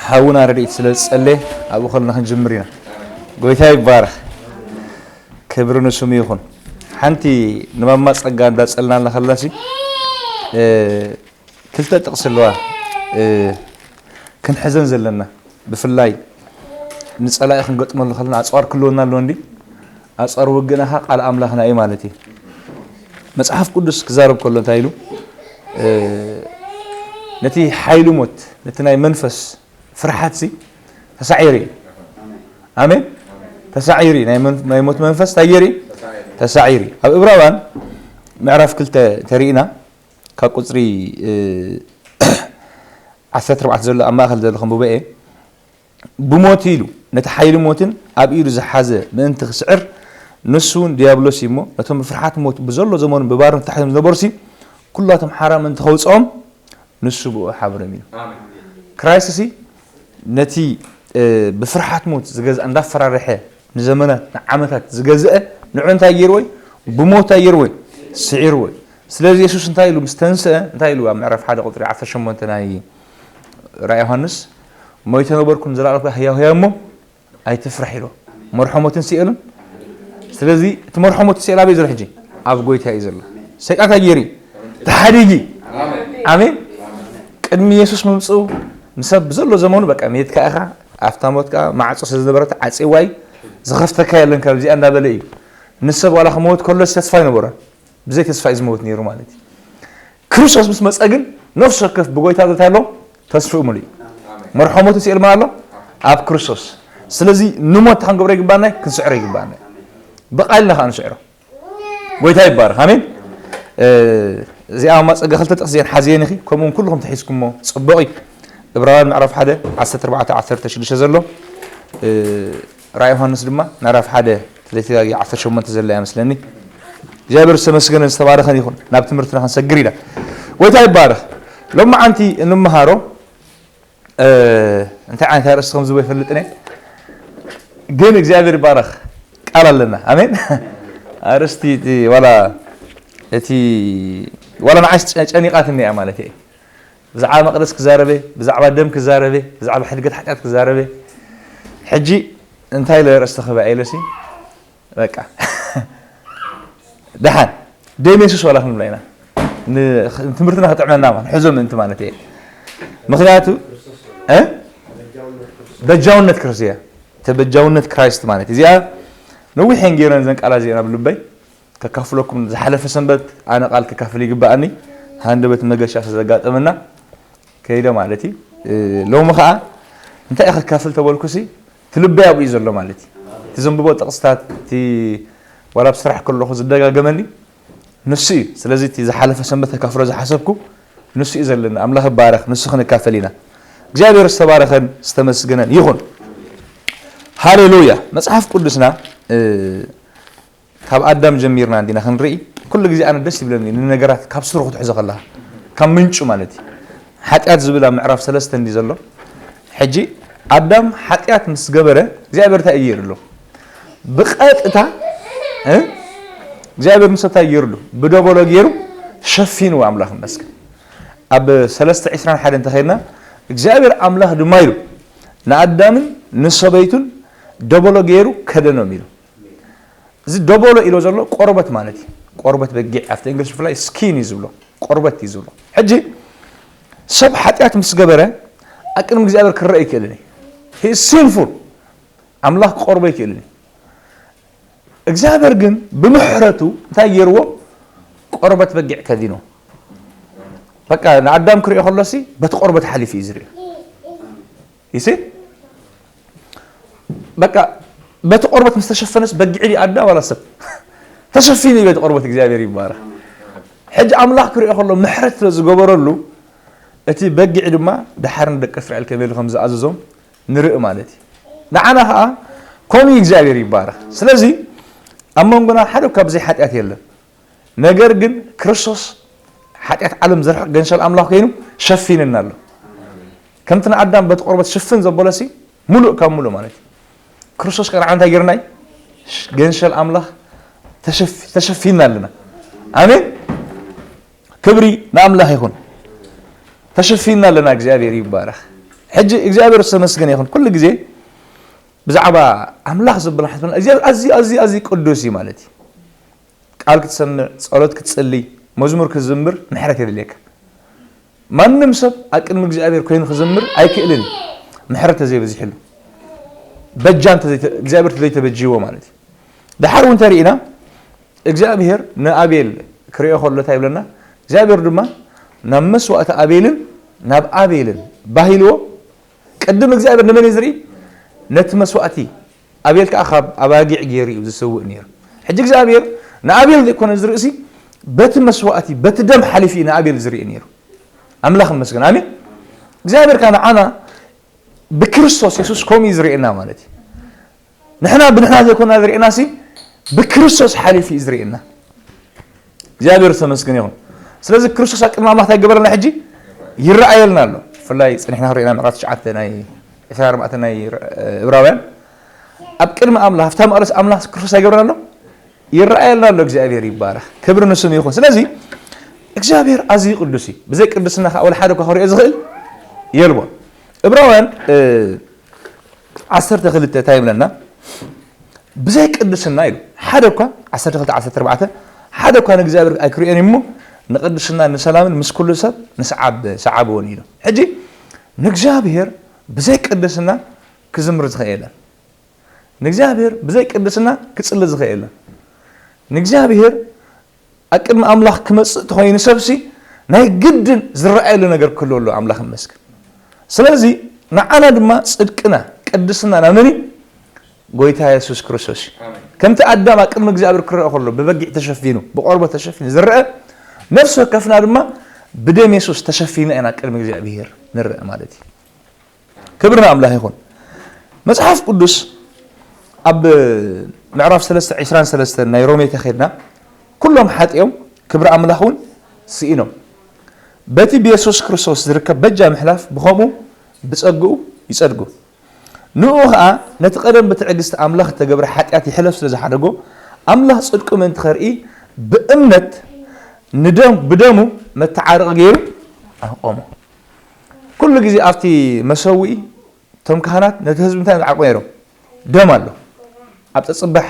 ሓውና ረድኤት ስለ ዝጸለየ ኣብኡ ከለና ክንጅምር ኢና። ጎይታ ይባረኽ። ክብሪ ንስሙ ይኹን። ሓንቲ ንማማ ጸጋ እንዳጸልና ኣለና ከለናሲ፣ እ፣ ክልተ ጥቕሲ ኣለዋ፣ እ፣ ክንሕዘን ዘለና። ብፍላይ ንጸላኢ ክንገጥመሉ ከለና ኣጽዋር ክህልወና ኣለዎ እንዲ። ኣጽዋር ውግእና ኸኣ ቃል ኣምላኽና እዩ ማለት እዩ። መጽሓፍ ቅዱስ ክዛረብ ከሎ እንታይ ኢሉ? እ፣ ነቲ ሓይሊ ሞት፣ ነቲ ናይ መንፈስ ፍርሓትሲ ተሳዒሩ እዩ። ኣሜን። ተሳዒሩ እዩ። ናይ መን-፣ ናይ ሞት መንፈስ እንታይ ገይሩ እዩ? ተሳዒሩ እዩ። ኣብ ዕብራውያን ምዕራፍ ክልተ ተሪእና ካብ ቁጽሪ፣ እ፣ ዓሰርተ ኣርባዕተ ዘሎ ኣብ ማእከል ዘሎ ከንብቦ እየ። ብሞት ኢሉ ነቲ ሓይሊ ሞትን ኣብ ኢዱ ዝሓዘ ምእንቲ ክስዕር፣ ንሱ እውን ዲያብሎስ እዩ እሞ፣ ነቶም ብፍርሓት ሞት ብዘሎ ዘመኑ ብባርነት ተታሒዞም ዝነበሩሲ፣ ኩላቶም ሓራ ምእንቲ ከውጽኦም፣ ንሱ ብኡ ሓብሮም ኢሉ። ኣሜን። ክራይስትሲ ነቲ፣ እ፣ ብፍርሓት ሞት ዝገዝኣ እንዳፈራርሐ ንዘመናት ንዓመታት ዝገዝአ ንዑ እንታይ ገይርዎ እዩ? ብሞት እንታይ ገይርዎ እዩ? ስዒርዎ እዩ። ስለዚ የሱስ እንታይ ኢሉ ምስ ተንስአ? እንታይ ኢሉ? ኣብ ምዕራፍ ሓደ ቁጽሪ ዓሰርተ ሸሞንተ ናይ ራእይ ዮሃንስ፣ "ሞይተ ነበርኩ ንዘለኣለም ህያው ህያው እሞ ኣይትፍራሕ" ኢሉ። መርሖ ሞትን ስኤሉን። ስለዚ እቲ መርሖ ሞት ስኤል ኣበይ ዘሎ ሕጂ? ኣብ ጎይታ እዩ ዘሎ። ሰይጣን እንታይ ገይሩ? ተሓዲጊ። ኣሜን። ቅድሚ የሱስ ምምጽኡ ንሰብ ብዘሎ ዘመኑ በቃ ሜትካ ኢኻ፣ ኣፍታ ሞት ከኣ ማዕጾ ስለ ዝነበረት ዓጽዋ እዩ፣ ዝኸፍተካ የለን ካብዚኣ እንዳበለ እዩ። ንሰብ ዋላ ክመውት ከሎስ ተስፋ ኣይነበሮን። ብዘይ ተስፋ እዩ ዝመውት ነይሩ ማለት እዩ። ክርስቶስ ምስ መጸ ግን ነፍሲ ወከፍ ብጎይታ እንታይ ኣሎ? ተስፍኡ ምሉእ እዩ። መርሖ ሞት ስኤል መን ኣሎ? ኣብ ክርስቶስ። ስለዚ ንሞት ክንገብሮ ይግባና፣ ክንስዕሮ ይግባና። ብቓልና ከዓ ንስዕሮ። ጎይታ ይባረኽ። ኣሜን። እ፣ እዚኣ ማማ ጸጋ ክልተ ጥቕስ እዚአን ሓዝየን ኢኺ፣ ከምኡውን ኩልኹም ተሒዝኩሞ ጽቡቕ እዩ። ዕብራውያን ምዕራፍ ሓደ ዓሰርተ ኣርባዕተ ዓሰርተ ሽዱሽተ ዘሎ፣ እ፣ ራእይ ዮሃንስ ድማ ምዕራፍ ሓደ ተዘይተጋግየ ዓሰርተ ሸሞንተ ዘላ እያ መስለኒ። እግዚኣብሔር ዝተመስገነን ዝተባረኸን ይኹን። ናብ ትምህርትና ክንሰግር ኢና። ጎይታ ይባረኽ። ሎማዓንቲ እንመሃሮ፣ እ፣ እንታይ ዓይነት ኣርእስቲ ከም ዝህቦ ይፈልጥን እየ። ግን እግዚኣብሔር ይባረኽ። ቃል ኣለና። ኣሜን። ኣርእስቲ እቲ ዋላ፣ እቲ ዋላ ንዓይስ ጨ-፣ ጨኒቓትኒ እያ ማለት እየ። ብዛዕባ መቕደስ ክዛረበ፣ ብዛዕባ ደም ክዛረበ፣ ብዛዕባ ሕድገት ሓጢኣት ክዛረበ። ሕጂ እንታይ ኢለ ኣርእስቲ ክህባ ኢለሲ፣ በቃ። ደሓን፣ ደም የሱስ ዋላ ክንብላ ኢና። ን-፣ ትምህርትና ክጥዕመና ማለት፣ ንሕዞ ምእንቲ ማለት እየ። ምኽንያቱ፣ እ? በጃውነት ክርስቶስ እያ። እቲ በጃውነት ክራይስት ማለት እዚኣ ነዊሕ እየን ገይረን እዘን ቃላት እዚአን ኣብ ልበይ። ከካፍለኩም ዝሓለፈ ሰንበት ኣነ ቃል ከካፍል ይግባኣኒ። ሃንደበት መገሻ ስለ ዘጋጠመና ከይደ ማለት እዩ። እ፣ ሎሚ ኸዓ እንታይ ከካፍል ተበልኩሲ፣ እቲ ልበይ ኣብኡ እዩ ዘሎ ማለት እዩ። እቲ ዘንብቦ ጥቕስታት፣ እቲ ዋላ ኣብ ስራሕ ከለኹ ዝደጋገመኒ ንሱ እዩ። ስለዚ እቲ ዝሓለፈ ሰንበት ከካፍሎ ዝሓሰብኩ ንሱ እዩ ዘለኒ። ኣምላኽ ይባረኽ፣ ንሱ ክንካፈል ኢና። እግዚኣብሔር ዝተባረኸን ዝተመስገነን ይኹን። ሃሌሉያ። መጽሓፍ ቅዱስና፣ እ፣ ካብ ኣዳም ጀሚርና እንዲና ክንርኢ፣ ኩሉ ግዜ ኣነ ደስ ይብለኒ ንነገራት ካብ ስሩ ክትሕዞ ከለኻ፣ ካብ ምንጩ ማለት እዩ። ሓጢኣት ዝብል ኣብ ምዕራፍ ሰለስተ እንዲ ዘሎ። ሕጂ ኣዳም ሓጢኣት ምስ ገበረ እግዚኣብሔር እንታይ እዩ ገይሩሉ? ብቐጥታ፣ እ? እግዚኣብሔር ንሱ እንታይ ገይሩሉ? ብደበሎ ገይሩ ሸፊንዎ፣ ኣምላኽ ይመስገን። ኣብ ሰለስተ ዕስራን ሓደን እንተኸድና፣ እግዚኣብሔር ኣምላኽ ድማ ኢሉ ንኣዳምን ንሰበይቱን ደበሎ ገይሩ ከደኖም ኢሉ። እዚ ደበሎ ኢሎ ዘሎ ቆርበት ማለት እዩ። ቆርበት በጊዕ ኣብቲ እንግሊሽ ብፍላይ ስኪን እዩ ዝብሎ፣ ቆርበት እዩ ዝብሎ። ሕጂ ሰብ ሓጢኣት ምስ ገበረ ኣብ ቅድሚ እግዚኣብሔር ክረአ ኣይክእልን እዩ። He is sinful። ኣምላኽ ክቆርቦ ኣይክእልን እዩ። እግዚኣብሔር ግን ብምሕረቱ እንታይ ገይርዎ? ቆርበት በጊዕ ከዲኖ። በቃ ንኣዳም ክሪኦ ከሎሲ በቲ ቆርበት ሓሊፉ እዩ ዝሪኦ። ይሲ በቃ በቲ ቆርበት ምስ ተሸፈነስ በጊዕ ድዩ ኣዳም ዋላ ሰብ? ተሸፊኑ እዩ በቲ ቆርበት። እግዚኣብሔር ይባረኽ። ሕጂ ኣምላኽ ክሪኦ ከሎ ምሕረት ስለ ዝገበረሉ እቲ በጊዕ ድማ ደሓር ንደቂ እስራኤል ከመይ ኢሉ ከም ዝኣዘዞም ንርኢ ማለት እዩ። ንዓና ኸዓ ከምኡ እዩ። እግዚኣብሔር ይባረኽ። ስለዚ ኣብ መንጎና ሓደ እኳ ብዘይ ሓጢኣት የለን። ነገር ግን ክርስቶስ ሓጢኣት ዓለም ዘርሕቕ ገንሸል ኣምላኽ ኮይኑ ሸፊንና ኣሎ። ከምቲ ንኣዳም በቲ ቆርበት ሽፍን ዘበለሲ ሙሉእ ካብ ሙሉእ ማለት እዩ። ክርስቶስ ከኣ እንታይ ጌርና እዩ? ገንሸል ኣምላኽ ተሸፊ-፣ ተሸፊንና ኣለና። ኣሜን። ክብሪ ንኣምላኽ ይኹን። ተሸፊንና ኣለና። እግዚኣብሔር ይባረኽ። ሕጂ እግዚኣብሔር ዝተመስገነ ይኹን። ኩሉ ግዜ ብዛዕባ ኣምላኽ ዝበልና ሕትመና እግዚኣብሔር ኣዝዩ ኣዝዩ ኣዝዩ ቅዱስ እዩ ማለት እዩ። ቃል ክትሰምዕ፣ ጸሎት ክትጽሊ፣ መዝሙር ክትዝምር ምሕረት የድልየካ። ማንም ሰብ ኣብ ቅድሚ እግዚኣብሔር ኮይኑ ክዝምር ኣይክእልን እዩ። ምሕረት ተዘይበዚሕሉ፣ በጃ እንተዘይተ- እግዚኣብሔር ተዘይተበጅይዎ ማለት እዩ። ድሓር እውን ተሪእና እግዚኣብሔር ንኣቤል ክሪኦ ከሎ እንታይ ይብለና? እግዚኣብሔር ድማ ናብ መስዋእቲ ኣቤልን ናብ ኣቤልን ባሂልዎ። ቅድም እግዚኣብሔር ንመን እዩ ዝርኢ? ነቲ መስዋእቲ። ኣቤል ከዓ ካብ ኣባጊዕ ገይሩ እዩ ዝስውእ ነይሩ። ሕጂ እግዚኣብሔር ንኣቤል ዘይኮነ ዝርእሲ፣ በቲ መስዋእቲ በቲ ደም ሓሊፉ እዩ ንኣቤል ዝርኢ ነይሩ። ኣምላኽ ይመስገን። ኣሜን። እግዚኣብሔር ከዓ ንዓና ብክርስቶስ የሱስ ከምኡ እዩ ዝርእየና ማለት እዩ። ንሕና ብንሕና ዘይኮና ዝርእየና ሲ ብክርስቶስ ሓሊፉ እዩ ዝርእየና። እግዚኣብሔር ዝተመስገነ ይኹን። ስለዚ ክርስቶስ ኣብ ቅድሚ ኣምላኽ እንታይ ይገበረልና? ሕጂ ይረኣየልና ኣሎ። ብፍላይ ጸኒሕና ክንርእየና ምዕራፍ ትሽዓተ ናይ ዕስራን ኣርባዕተን ናይ ዕብራውያን፣ ኣብ ቅድሚ ኣምላኽ ኣብታ መቕደስ ኣምላኽ ክርስቶስ ኣይገብረና ኣሎ? ይረኣየልና ኣሎ። እግዚኣብሔር ይባረኽ፣ ክብሪ ንስሙ ይኹን። ስለዚ እግዚኣብሔር ኣዝዩ ቅዱስ እዩ። ብዘይ ቅድስና ከዓ ወላ ሓደ እኳ ክሪኦ ዝኽእል የልቦን። ዕብራውያን ዓሰርተ ክልተ እንታይ ይብለና? ብዘይ ቅድስና ኢሉ ሓደ እኳ፣ ዓሰርተ ክልተ ዓሰርተ ኣርባዕተ፣ ሓደ እኳ ንእግዚኣብሔር ኣይክርእዮን እዩ እሞ፣ ንቅድስና ንሰላምን ምስ ኩሉ ሰብ ንስዓብ ሰዓብዎን ኢሉ። ሕጂ ንእግዚኣብሔር ብዘይ ቅድስና ክዝምር ዝኽእል የለን። ንእግዚኣብሔር ብዘይ ቅድስና ክጽሊ ዝኽእል የለን። ንእግዚኣብሔር ኣብ ቅድሚ ኣምላኽ ክመጽእ ተኾይኑ ሰብሲ ናይ ግድን ዝረኣየሉ ነገር ክህሉ ኣሎ። ኣምላኽ ይመስገን። ስለዚ ንዓና ድማ ጽድቅና ቅድስና ናብ መን እዩ? ጎይታ የሱስ ክርስቶስ እዩ። ከምቲ ኣዳም ኣብ ቅድሚ እግዚኣብሔር ክረአ ከሎ ብበጊዕ ተሸፊኑ ብቆርበት ተሸፊኑ ዝረአ፣ ነፍሲ ወከፍና ድማ ብደም የሱስ ተሸፊና ኢና ቅድሚ እግዚኣብሔር ንረአ ማለት እዩ። ክብሪ ንኣምላኽ ይኹን። መጽሓፍ ቅዱስ ኣብ ምዕራፍ ሰለስተ ዕስራን ሰለስተን ናይ ሮሜ ተኸድና፣ ኩሎም ሓጢኦም ክብሪ ኣምላኽ እውን ስኢኖም፣ በቲ ብየሱስ ክርስቶስ ዝርከብ በጃ ምሕላፍ ብኸምኡ ብጸግኡ ይጸድጉ። ንኡ ኸኣ ነቲ ቀደም ብትዕግስቲ ኣምላኽ እተገብረ ሓጢኣት ይሕለፍ ስለ ዝሓደጎ፣ ኣምላኽ ጽድቁ ምእንቲ ኸርኢ ብእምነት ንደም ብደሙ መተዓረቒ ገይሩ ኣቆሞ። ኩሉ ግዜ ኣብቲ መሰውኢ እቶም ካህናት ነቲ ህዝቢ እንታይ ይዓርቁ ነይሮም? ደም ኣሎ። ኣብ ጸጽባሕ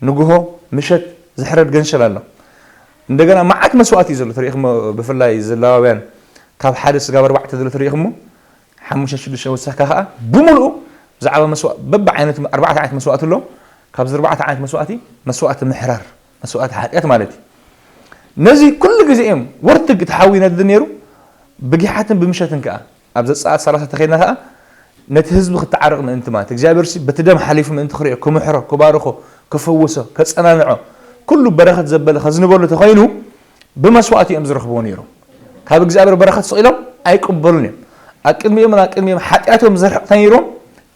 ንግሆ ምሸት ዝሕረድ ገንሸል ኣሎ። እንደገና መዓት መስዋእቲ እዩ ዘሎ። ተሪእኹሞ ብፍላይ ዘለዋውያን ካብ ሓደ ስጋብ ኣርባዕተ ዘሎ ተሪእኹሞ ሓሙሽተ ሽዱሽተ ወሳካ ከዓ ብምሉኡ ብዛዕባ መስዋእቲ በብዓይነቱ ኣርባዕተ ዓይነት መስዋእቲ ኣሎ። ካብዚ ኣርባዕተ ዓይነት መስዋእቲ መስዋእቲ ምሕራር መስዋእቲ ሓጢኣት ማለት እዩ። ነዚ ኩሉ ግዜ እዮም ወርትግ እቲ ሓዊ ይነድድ ነይሩ። ብጊሓትን ብምሸትን ከዓ ኣብ ዘጸኣት ሰላሳ ተኸይድና ከዓ ነቲ ህዝቢ ክተዓረቕ ምእንቲ ማለት እግዚኣብሔር ሲ በቲ ደም ሓሊፉ ምእንቲ ክሪኦ ክምሕሮ ክባርኾ ክፍውሶ ከጸናንዖ ኩሉ በረኸት ዘበለ ከዝንበሉ ተኾይኑ ብመስዋእቲ እዮም ዝረኽብዎ ነይሮም። ካብ እግዚኣብሔር በረኸት ስቕ ኢሎም ኣይቅበሉን እዮም። ኣብ ቅድሚኦምን ኣብ ቅድሚኦም ሓጢኣቶም ዘርሕቕ እንታይ ነይሮም?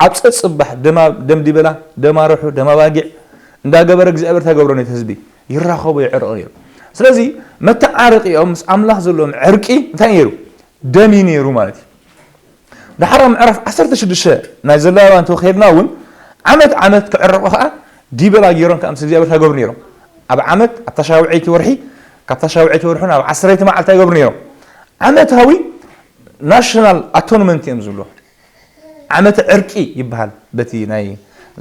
ኣብ ጸጽባሕ ደማ ደም ዲበላ ደማ ርሑ ደማ ባጊዕ እንዳገበረ እግዚኣብሔር እንታይ ገብሮ ነቲ ህዝቢ ይራኸቦ ይዕርቕ ነይሩ። ስለዚ መተዓረቂኦም ምስ ኣምላኽ ዘለዎም ዕርቂ እንታይ ነይሩ? ደም እዩ ነይሩ ማለት እዩ። ዳሕራ ምዕራፍ ዓሰርተ ሽዱሽተ ናይ ዘሌዋውያን እንተኸድና እውን ዓመት ዓመት ክዕረቑ ከዓ ዲበላ ገይሮም ከዓ ምስ እግዚኣብሔር እንታይ ገብሩ ነይሮም? ኣብ ዓመት ኣብታ ሻውዐይቲ ወርሒ ካብታ ሻውዐይቲ ወርሒ ናብ ዓሰርይቲ መዓልቲ ይገብሩ ነይሮም። ዓመታዊ ናሽናል ኣቶንመንት እዮም ዝብሎ። ዓመተ ዕርቂ ይበሃል በቲ ናይ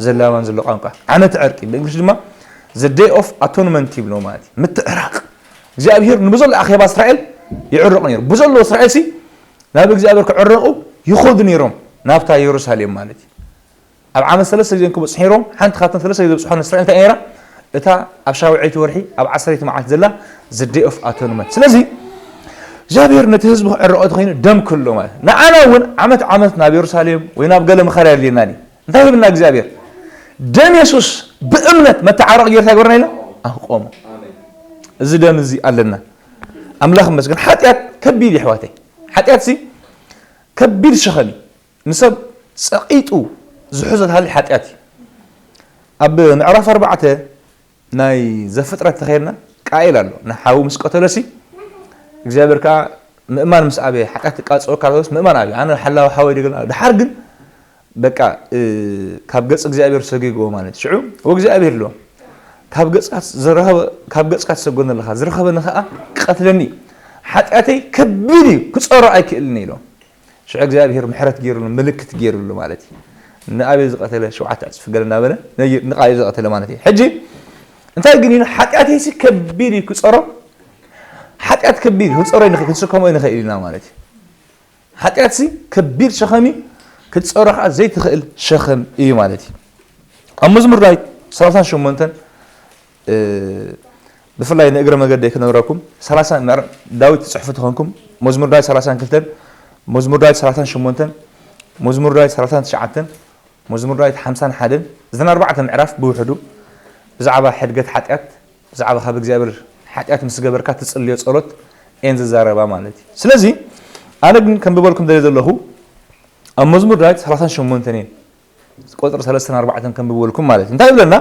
ዘሌዋውያን ዘሎ ቋንቋ። ዓመተ ዕርቂ ብእንግሊሽ ድማ the day of atonement ይብሎ ማለት እዩ። ምትዕራቕ እግዚኣብሔር ንብዘሎ ኣኼባ እስራኤል ይዕረቑ ነይሩ። ብዘሎ እስራኤል ሲ ናብ እግዚኣብሔር ክዕረቑ ይኸዱ ነይሮም ናብታ የሩሳሌም ማለት እዩ። ኣብ ዓመት ሰለስተ ግዜ ክበጽሑ ነይሮም። ሓንቲ ካብተን ሰለስተ ግዜ ዝበጽሖ ንእስራኤል እንታይ ነይራ? እታ ኣብ ሻውዐይቲ ወርሒ ኣብ ዓሰርይቲ መዓልቲ ዘላ the day of atonement። ስለዚ እግዚኣብሔር ነቲ ህዝቢ ክዕረቆ ተኾይኑ ደም ክህልዎ ማለት ንዓና እውን ዓመት ዓመት ናብ የሩሳሌም ወይ ናብ ገለ መኸራ የድልየና ድዩ? እንታይ ሂብና እግዚኣብሔር? ደም የሱስ ብእምነት መተዓረቂ ጌርታ ይገበረና ኢለ ኣቆሞ። እዚ ደም እዚ ኣለና። ኣምላኽ ይመስገን። ሓጢኣት ከቢድ እዩ ኣሕዋተይ። ሓጢኣት ሲ ከቢድ ሸኸም እዩ። ንሰብ ጸቒጡ ዝሕዞ ተሃሊ ሓጢኣት እዩ። ኣብ ምዕራፍ ኣርባዕተ ናይ ዘፍጥረት ተኸይድና ቃኤል ኣሎ ንሓዉ ምስ ቀተለሲ እግዚኣብሔር ከዓ ምእማን ምስ ኣበየ ሓጢኣት ትቃጸወካ ኣለስ ምእማን ኣበየ ኣነ ሓላዊ ሓወይ ድግል ድሓር ግን በቃ ካብ ገጽ እግዚኣብሔር ሰጊግዎ ማለት ሽዑ ወእግዚኣብሔር ኢልዎ ካብ ገጽካ ዝረኸበ ካብ ገጽካ ትሰጎኒ ኣለኻ ዝረኸበኒ ከዓ ክቐትለኒ ሓጢኣተይ ከቢድ እዩ ክጸሮ ኣይክእልን ኢሎ ሽዑ እግዚኣብሔር ምሕረት ገይሩሉ፣ ምልክት ገይሩሉ ማለት እዩ። ንኣቤል ዝቐተለ ሸውዓተ ዕፅፊ ገለ እናበለ ነይ-፣ ንቓየል ዝቐተለ ማለት እዩ። ሕጂ እንታይ ግን ኢሉ? ሓጢኣተይሲ ከቢድ እዩ ክፀሮ፣ ሓጢኣት ከቢድ እዩ፣ ክንፀሮ ኣይንኽእል፣ ክንስከሞ ኣይንኽእል ኢና ማለት እዩ። ሓጢኣትሲ ከቢድ ሸኸም እዩ፣ ክትፀሮ ከዓ ዘይትኽእል ሸኸም እዩ ማለት እዩ። ኣብ መዝሙር ዳዊት ሰላሳን ሸሞንተን፣ እ፣ ብፍላይ ንእግረ መገደይ ክነግረኩም፣ ሰላሳ ምዕራ-፣ ዳዊት ትፅሕፉ ተኾንኩም፣ መዝሙር ዳዊት ሰላሳን ክልተን፣ መዝሙር ዳዊት ሰላሳን ሸሞንተን፣ መዝሙር ዳዊት ሰላሳን ትሽዓተን፣ መዝሙር ዳዊት ሓምሳን ሓደን፣ እዘን ኣርባዕተ ምዕራፍ ብውሕዱ ብዛዕባ ሕድገት ሓጢኣት፣ ብዛዕባ ካብ እግዚኣብሔር ሓጢኣት ምስ ገበርካ ትጽልዮ ጸሎት እየን ዝዛረባ ማለት እዩ። ስለዚ ኣነ ግን ከንብበልኩም ደልየ ዘለኹ ኣብ መዝሙር ዳዊት ሰላሳን ሸሞንተን እየን፣ ቁጽሪ ሰለስተን ኣርባዕተን ከንብበልኩም ማለት እዩ። እንታይ ይብለና?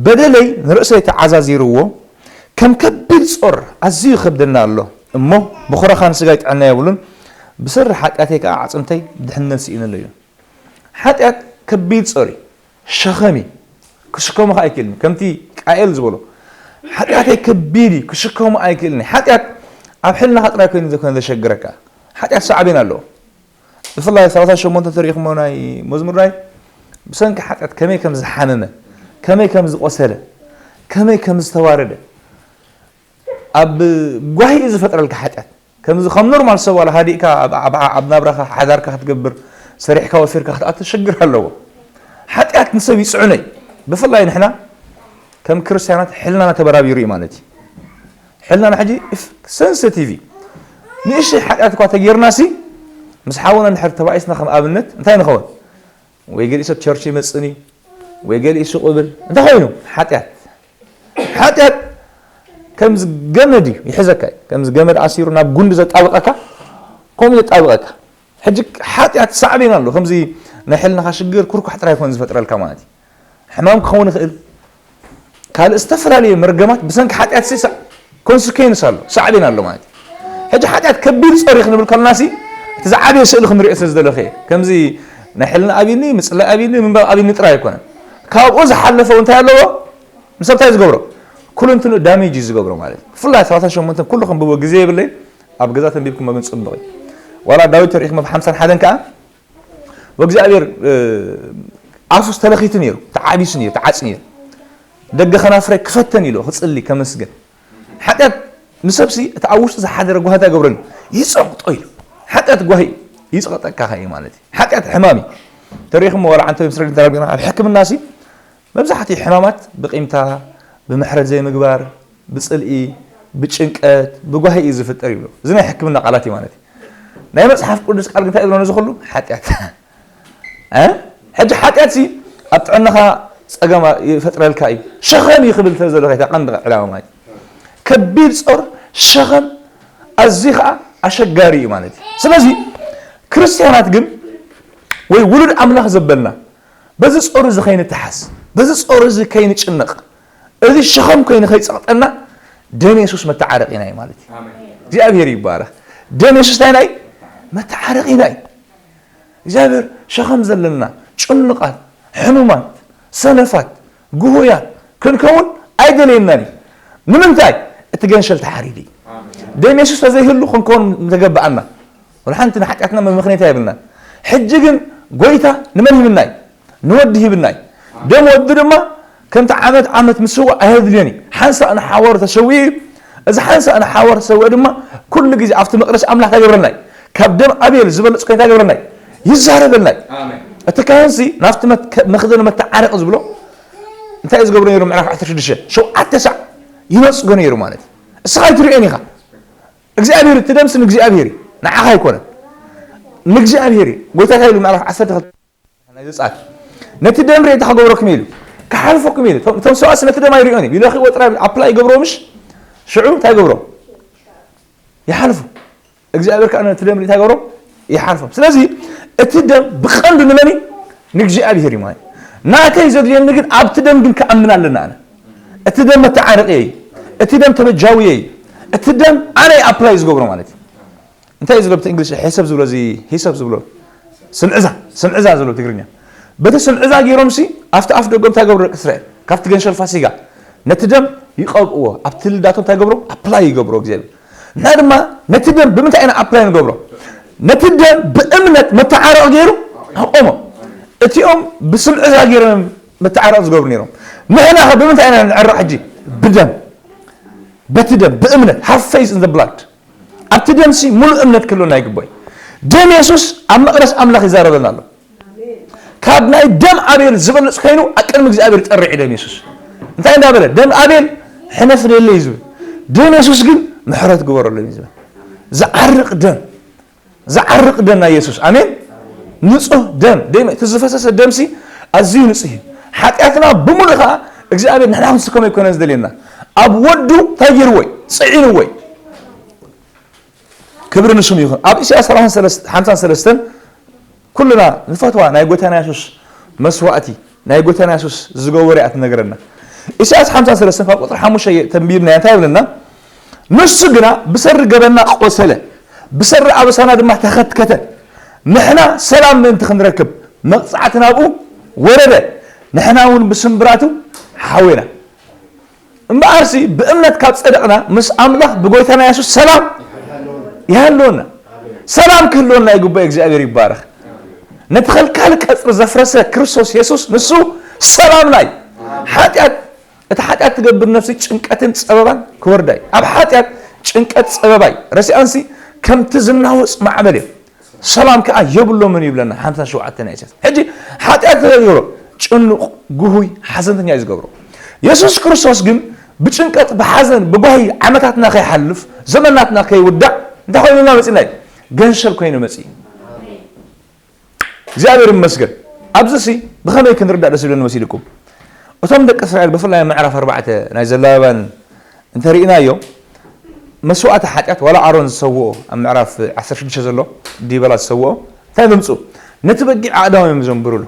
"በደለይ ንርእሰይ ተዓዛዚርዎ፣ ከም ከቢድ ጾር ኣዝዩ ይኸብደና ኣሎ። እሞ ብኹረኻ ንስጋይ ጥዕና የብሉን፣ ብሰሪ ሓጢኣተይ ከኣ ኣዕጽምተይ ድሕነት ስኢነለዮ።" ሓጢኣት ከቢድ ጾር እዩ፣ ሸኸም እዩ፣ ክስከሞ ከኣ ኣይክእልን እዩ። ከምቲ ቃኤል ዝበሎ፣ "ሓጢኣተይ ከቢድ እዩ፣ ክስከሞ ኣይክእልን እዩ።" ሓጢኣት ኣብ ሕልናኻ ጥራይ ኮይኑ ዘይኮነ ዘሸግረካ፣ ሓጢኣት ሳዕቤን ኣለዎ። ብፍላይ ሰላሳ ሸሞንተ ተሪእኹሞ ናይ መዝሙር ዳዊት፣ ብሰንኪ ሓጢኣት ከመይ ከም ዝሓመመ፣ ከመይ ከም ዝቖሰለ፣ ከመይ ከም ዝተዋረደ፣ ኣብ ጓሂ እዩ ዝፈጥረልካ ሓጢኣት። ከምዚ ከም ኖርማል ሰብ ዋላ ሃዲእካ ኣብ፣ ኣብ፣ ኣብ ናብራኻ ሓዳርካ ክትገብር፣ ሰሪሕካ ወፊርካ ክትኣቱ ሽግር ኣለዎ። ሓጢኣት ንሰብ ይጽዕኖ እዩ። ብፍላይ ንሕና ከም ክርስትያናት ሕልናና ተበራቢሩ እዩ ማለት እዩ። ሕልናና ሕጂ እፍ-፣ ሰንሰቲቭ እዩ። ንእሽተይ ሓጢኣት እኳ ተጌርናሲ ምስ ሓውና እንድሕር ተባኢስና ከም ኣብነት እንታይ ንኸውን? ወይ ገሊኡ ሰብ ቸርች ይመጽእን እዩ፣ ወይ ገሊኡ ሱቕ ይብል። እንታይ ኮይኑ? ሓጢኣት። ሓጢኣት ከምዚ ገመድ እዩ፣ ይሕዘካ እዩ። ከምዚ ገመድ ኣሲሩ ናብ ጉንዲ ዘጣብቐካ፣ ከምኡ ዘጣብቐካ። ሕጂ ሓጢኣት ሳዕቤን ኣሎ። ከምዚ ናይ ሕልናኻ ሽግር ኩርኳሕ ጥራይ ኣይኮነን ዝፈጥረልካ ማለት እዩ። ሕማም ክኸውን ይኽእል። ካልእ ዝተፈላለየ መርገማት ብሰንኪ ሓጢኣት ሲ-፣ ኮንስኬንስ ኣሎ፣ ሳዕቤን ኣሎ ማለት እዩ። ሕጂ ሓጢኣት ከቢድ ጾር እዩ ክንብል ከለና ሲ፣ እቲ ዝዓበየ ስእሊ ክንሪኦ ስለ ዝደለኹ እየ። ከምዚ ናይ ሕልና ኣብዩኒ፣ ምጽላይ ኣብዩኒ፣ ምንባብ ኣብዩኒ ጥራይ ኣይኮነን። ካብኡ ዝሓለፈ እውን እንታይ ኣለዎ? ንሰብ እንታይ ዝገብሮ? ኩሉ እንትንኡ ዳሜጅ እዩ ዝገብሮ ማለት እዩ። ብፍላይ ሰላሳ ሸሞንተ ኩሉ ከንብቦ ግዜ የብለይ፣ ኣብ ገዛ ተንቢብኩሞ ግን ጽቡቕ እዩ። ዋላ ዳዊት ተሪእኹሞ ብ ሓምሳን ሓደን ከኣ፣ "ወእግዚኣብሔር፣ እ፣ ኣፉስ ተለኺቱ ነይሩ፣ ተዓቢሱ ነይሩ፣ ተዓጽዩ ነይሩ። ደገ ከናፍረይ ክፈተን" ኢሉ ክጽሊ ከመስግን። ሓጢኣት ንሰብሲ እቲ ኣብ ውሽጡ ዝሓደረ ጓሂ እንታይ ገብረኒ? ይጸቕጦ ኢሉ። ሓጢኣት ጓሂ ይጸቕጠካ እዩ ማለት እዩ። ሓጢኣት ሕማም እዩ። ተሪእኹሞ ዋላ ዓንተ ምስ ረድን ተራቢና ኣብ ሕክምና ሲ መብዛሕትኡ ሕማማት ብቂምታ፣ ብምሕረት ዘይምግባር፣ ብጽልኢ፣ ብጭንቀት፣ ብጓሂ እዩ ዝፍጠር ይብሉ። እዚ ናይ ሕክምና ቃላት እዩ ማለት እዩ። ናይ መጽሓፍ ቅዱስ ቃል ግን እንታይ ይብሎ ነዚ ኩሉ? ሓጢኣት። እ? ሕጂ ሓጢኣት ሲ ኣብ ጥዕናኻ ጸገም ይፈጥረልካ እዩ። ሸኸም እዩ ክብል ተዘሎ ከይታ ቀንዲ ዕላማ ማለት እዩ። ከቢድ ጾር ሸኸም ኣዝዩ ኸኣ ኣሸጋሪ እዩ ማለት እዩ። ስለዚ ክርስትያናት ግን ወይ ውሉድ ኣምላኽ ዘበልና በዚ ጾር እዚ ከይንተሓዝ፣ በዚ ጾር እዚ ከይንጭነቕ፣ እዚ ሸኸም ኮይኑ ከይጸቕጠና ደም የሱስ መተዓረቒና እዩ ማለት እዩ። ኣሜን። እግዚኣብሔር ይባረኽ። ደም የሱስ እንታይ ናይ መተዓረቒና እዩ። እግዚኣብሔር ሸኸም ዘለና፣ ጭኑቓት፣ ሕሙማት፣ ሰነፋት፣ ግሁያት ክንከውን ኣይደለየናን እዩ። ንምንታይ? እቲ ገንሸል ተሓሪዱ እዩ። ኣሜን። ደም የሱስ ተዘይህሉ ክንከውን ምተገበኣና። ወላ ሓንቲ ንሓጢኣትና መመኽነይታ የብልናን። ሕጂ ግን ጎይታ ንመን ሂብና እዩ? ንወዲ ሂብና እዩ። ደም ወዲ ድማ ከምቲ ዓመት ዓመት ምስዋእ ኣየድልዮን እዩ። ሓንሳእ ንሓዋሩ ተሰዊኡ እዩ። እዚ ሓንሳእ ንሓዋሩ ተሰዊኡ ድማ ኩሉ ግዜ ኣብቲ መቕደስ ኣምላኽ እንታይ ይገብረልና እዩ? ካብ ደም ኣቤል ዝበለጽ እንታይ ይገብረልና እዩ? ይዛረበልና እዩ። ኣሜን። እቲ ካህንሲ ናብቲ መት-፣ ከ-፣ መኽደኒ መተዓረቂ ዝብሎ እንታይ እዩ ዝገብሮ ነይሩ? ምዕራፍ ዓሰርተ ሽዱሽተ፣ ሸውዓተ ሳዕ ይነጽጎ ነይሩ ማለት እዩ። እስኻ ኣይትርእዮን ኢኻ። እግዚኣብሔር፣ እቲ ደምሲ ንእግዚኣብሔር እዩ፣ ንዓኻ ኣይኮነን። ንእግዚኣብሔር እዩ። ጎይታ እንታይ ኢሉ? ምዕራፍ ዓሰርተ ክልተ ናይ ዘጸኣት፣ "ነቲ ደም ርእየ እንታይ ክገብረኩም?" ኢሉ፣ "ክሓልፈኩም" ኢሉ። እቶም፣ እቶም ሰብኣትሲ ነቲ ደም ኣይርእዮን እዩ። ይለኽይዎ ጥራይ ኣፕላይ ይገብርዎ ምሽ? ሽዑ እንታይ ይገብሮ? ይሓልፉ። እግዚኣብሔር ከኣ ነቲ ደም ርእዩ እንታይ ይገብሮ? ይሓልፎም። ስለዚ እቲ ደም ብቐንዱ ንመን እዩ? ንእግዚኣብሔር እዩ ማለት እዩ። ናተይ ዘድልየኒ ግን ኣብቲ ደም ግን ክኣምን ኣለና ኣነ። እቲ ደም መተዓረቂ እዩ። እቲ ደም ተበጃዊ እዩ። እቲ ደም ኣነ ኣፕላይ ዝገብሮ ማለት እዩ። እንታይ እዩ ዝብሎ ብቲ እንግሊሽ? ሒሰብ ዝብሎ፣ እዚ ሂሰብ ዝብሎ፣ ስምዕዛ፣ ስምዕዛ ዝብሎ ብትግርኛ። በቲ ስምዕዛ ገይሮምሲ ኣብቲ ኣፍ ደጎም እንታይ ገብሩ ደቂ እስራኤል? ካብቲ ገንሸል ፋሲጋ ነቲ ደም ይቐብእዎ። ኣብቲ ልዳቶም እንታይ ገብሩ? ኣፕላይ ይገብሩ እግዚኣብሔር። እና ድማ ነቲ ደም ብምንታይ ኢና ኣፕላይ ንገብሮ? ነቲ ደም ብእምነት መተዓረቒ ገይሩ ኣቆሞ። እቲኦም ብስምዒት ገይሮም መተዓረቒ ዝገብሩ ነይሮም። ንሕና ኸ ብምንታይ ኢና ንዕረቕ ሕጂ? ብደም። በቲ ደም፣ ብእምነት፣ have faith in the blood። ኣብቲ ደምሲ ሙሉእ እምነት ክህልወና ይግባእ። ደም የሱስ ኣብ መቕደስ ኣምላኽ ይዛረበና ኣሎ። ካብ ናይ ደም ኣቤል ዝበልጽ ኮይኑ ኣብ ቅድሚ እግዚኣብሔር ይጠርዕ እዩ ደም የሱስ። እንታይ እንዳበለ? ደም ኣቤል ሕነ ፍደየለይ እዩ ዝብል። ደም የሱስ ግን ምሕረት ግበረሎም እዩ ዝብል። ዝዓርቕ ደም፣ ዝዓርቕ ደም ናይ የሱስ። ኣሜን። ንጹህ ደም፣ ደም፣ እቲ ዝፈሰሰ ደምሲ ኣዝዩ ንጹህ እዩ። ሓጢኣትና ብምሉእ ኸዓ እግዚኣብሔር ንሕና ክንስከሞ ኣይኮነን ዝደልየና። ኣብ ወዱ እንታይ ገይርዎ እዩ? ጽዒንዎ እዩ። ክብሪ ንስሙ ይኹን። ኣብ ኢሳያስ ሰላሳን ሰለስተን፣ ሓምሳን ሰለስተን ኩልና ንፈትዋ ናይ ጎይታና የሱስ መስዋእቲ፣ ናይ ጎይታና የሱስ ዝገበሮ እያ ትነግረና። ኢሳያስ ሓምሳን ሰለስተን ካብ ቁጽሪ ሓሙሽተ ተንቢብና እንታይ ይብለና? ንሱ ግና ብሰሪ ገበንና ቆሰለ፣ ብሰሪ ኣበሳና ድማ ተኸትከተ። ንሕና ሰላም ምእንቲ ክንረክብ መቕጻዕቲ ናብኡ ወረደ፣ ንሕና እውን ብስምብራቱ ሓዌና። እምበኣርሲ ብእምነት ካብ ጸደቕና ምስ ኣምላኽ ብጎይታና የሱስ ሰላም ይሃልወና። ሰላም ክህልወና ይግባእ። እግዚኣብሔር ይባረኽ። ነቲ ከልካሊ ቀጽሪ ዘፍረሰ ክርስቶስ የሱስ ንሱ ሰላምና እዩ። ሓጢኣት፣ እቲ ሓጢኣት ትገብር ነፍሲ ጭንቀትን ጸበባን ክወርዳ እዩ። ኣብ ሓጢኣት ጭንቀት ጸበባይ ረሲኣንሲ ከምቲ ዝናወጽ ማዕበል እዮም። ሰላም ከኣ የብሎምን ይብለና ሓምሳን ሸውዓተን ናይ ኢሳያስ። ሕጂ ሓጢኣት ዝገብሮ ጭኑቕ፣ ጉሁይ፣ ሓዘንተኛ እዩ ዝገብሮ። የሱስ ክርስቶስ ግን ብጭንቀት፣ ብሓዘን፣ ብጓሂ ዓመታትና ከይሓልፍ፣ ዘመናትና ከይውዳእ እንታይ ኮይኑና መጺእና እዩ? ገንሸል ኮይኑ መጺኡ። እግዚኣብሔር ይመስገን። ኣብዚሲ ብኸመይ ክንርዳእ ደስ ይብለኒ መሲልኩም? እቶም ደቂ እስራኤል ብፍላይ ኣብ ምዕራፍ ኣርባዕተ ናይ ዘሌዋውያን እንተሪእናዮ፣ መስዋእቲ ሓጢኣት ዋላ ኣሮን ዝሰውኦ ኣብ ምዕራፍ ዓሰርተ ሽዱሽተ ዘሎ ዲበላ ዝሰውኦ እንታይ ዘምጽኡ? ነቲ በጊዕ ኣእዳዎም እዮም ዘንብሩሉ።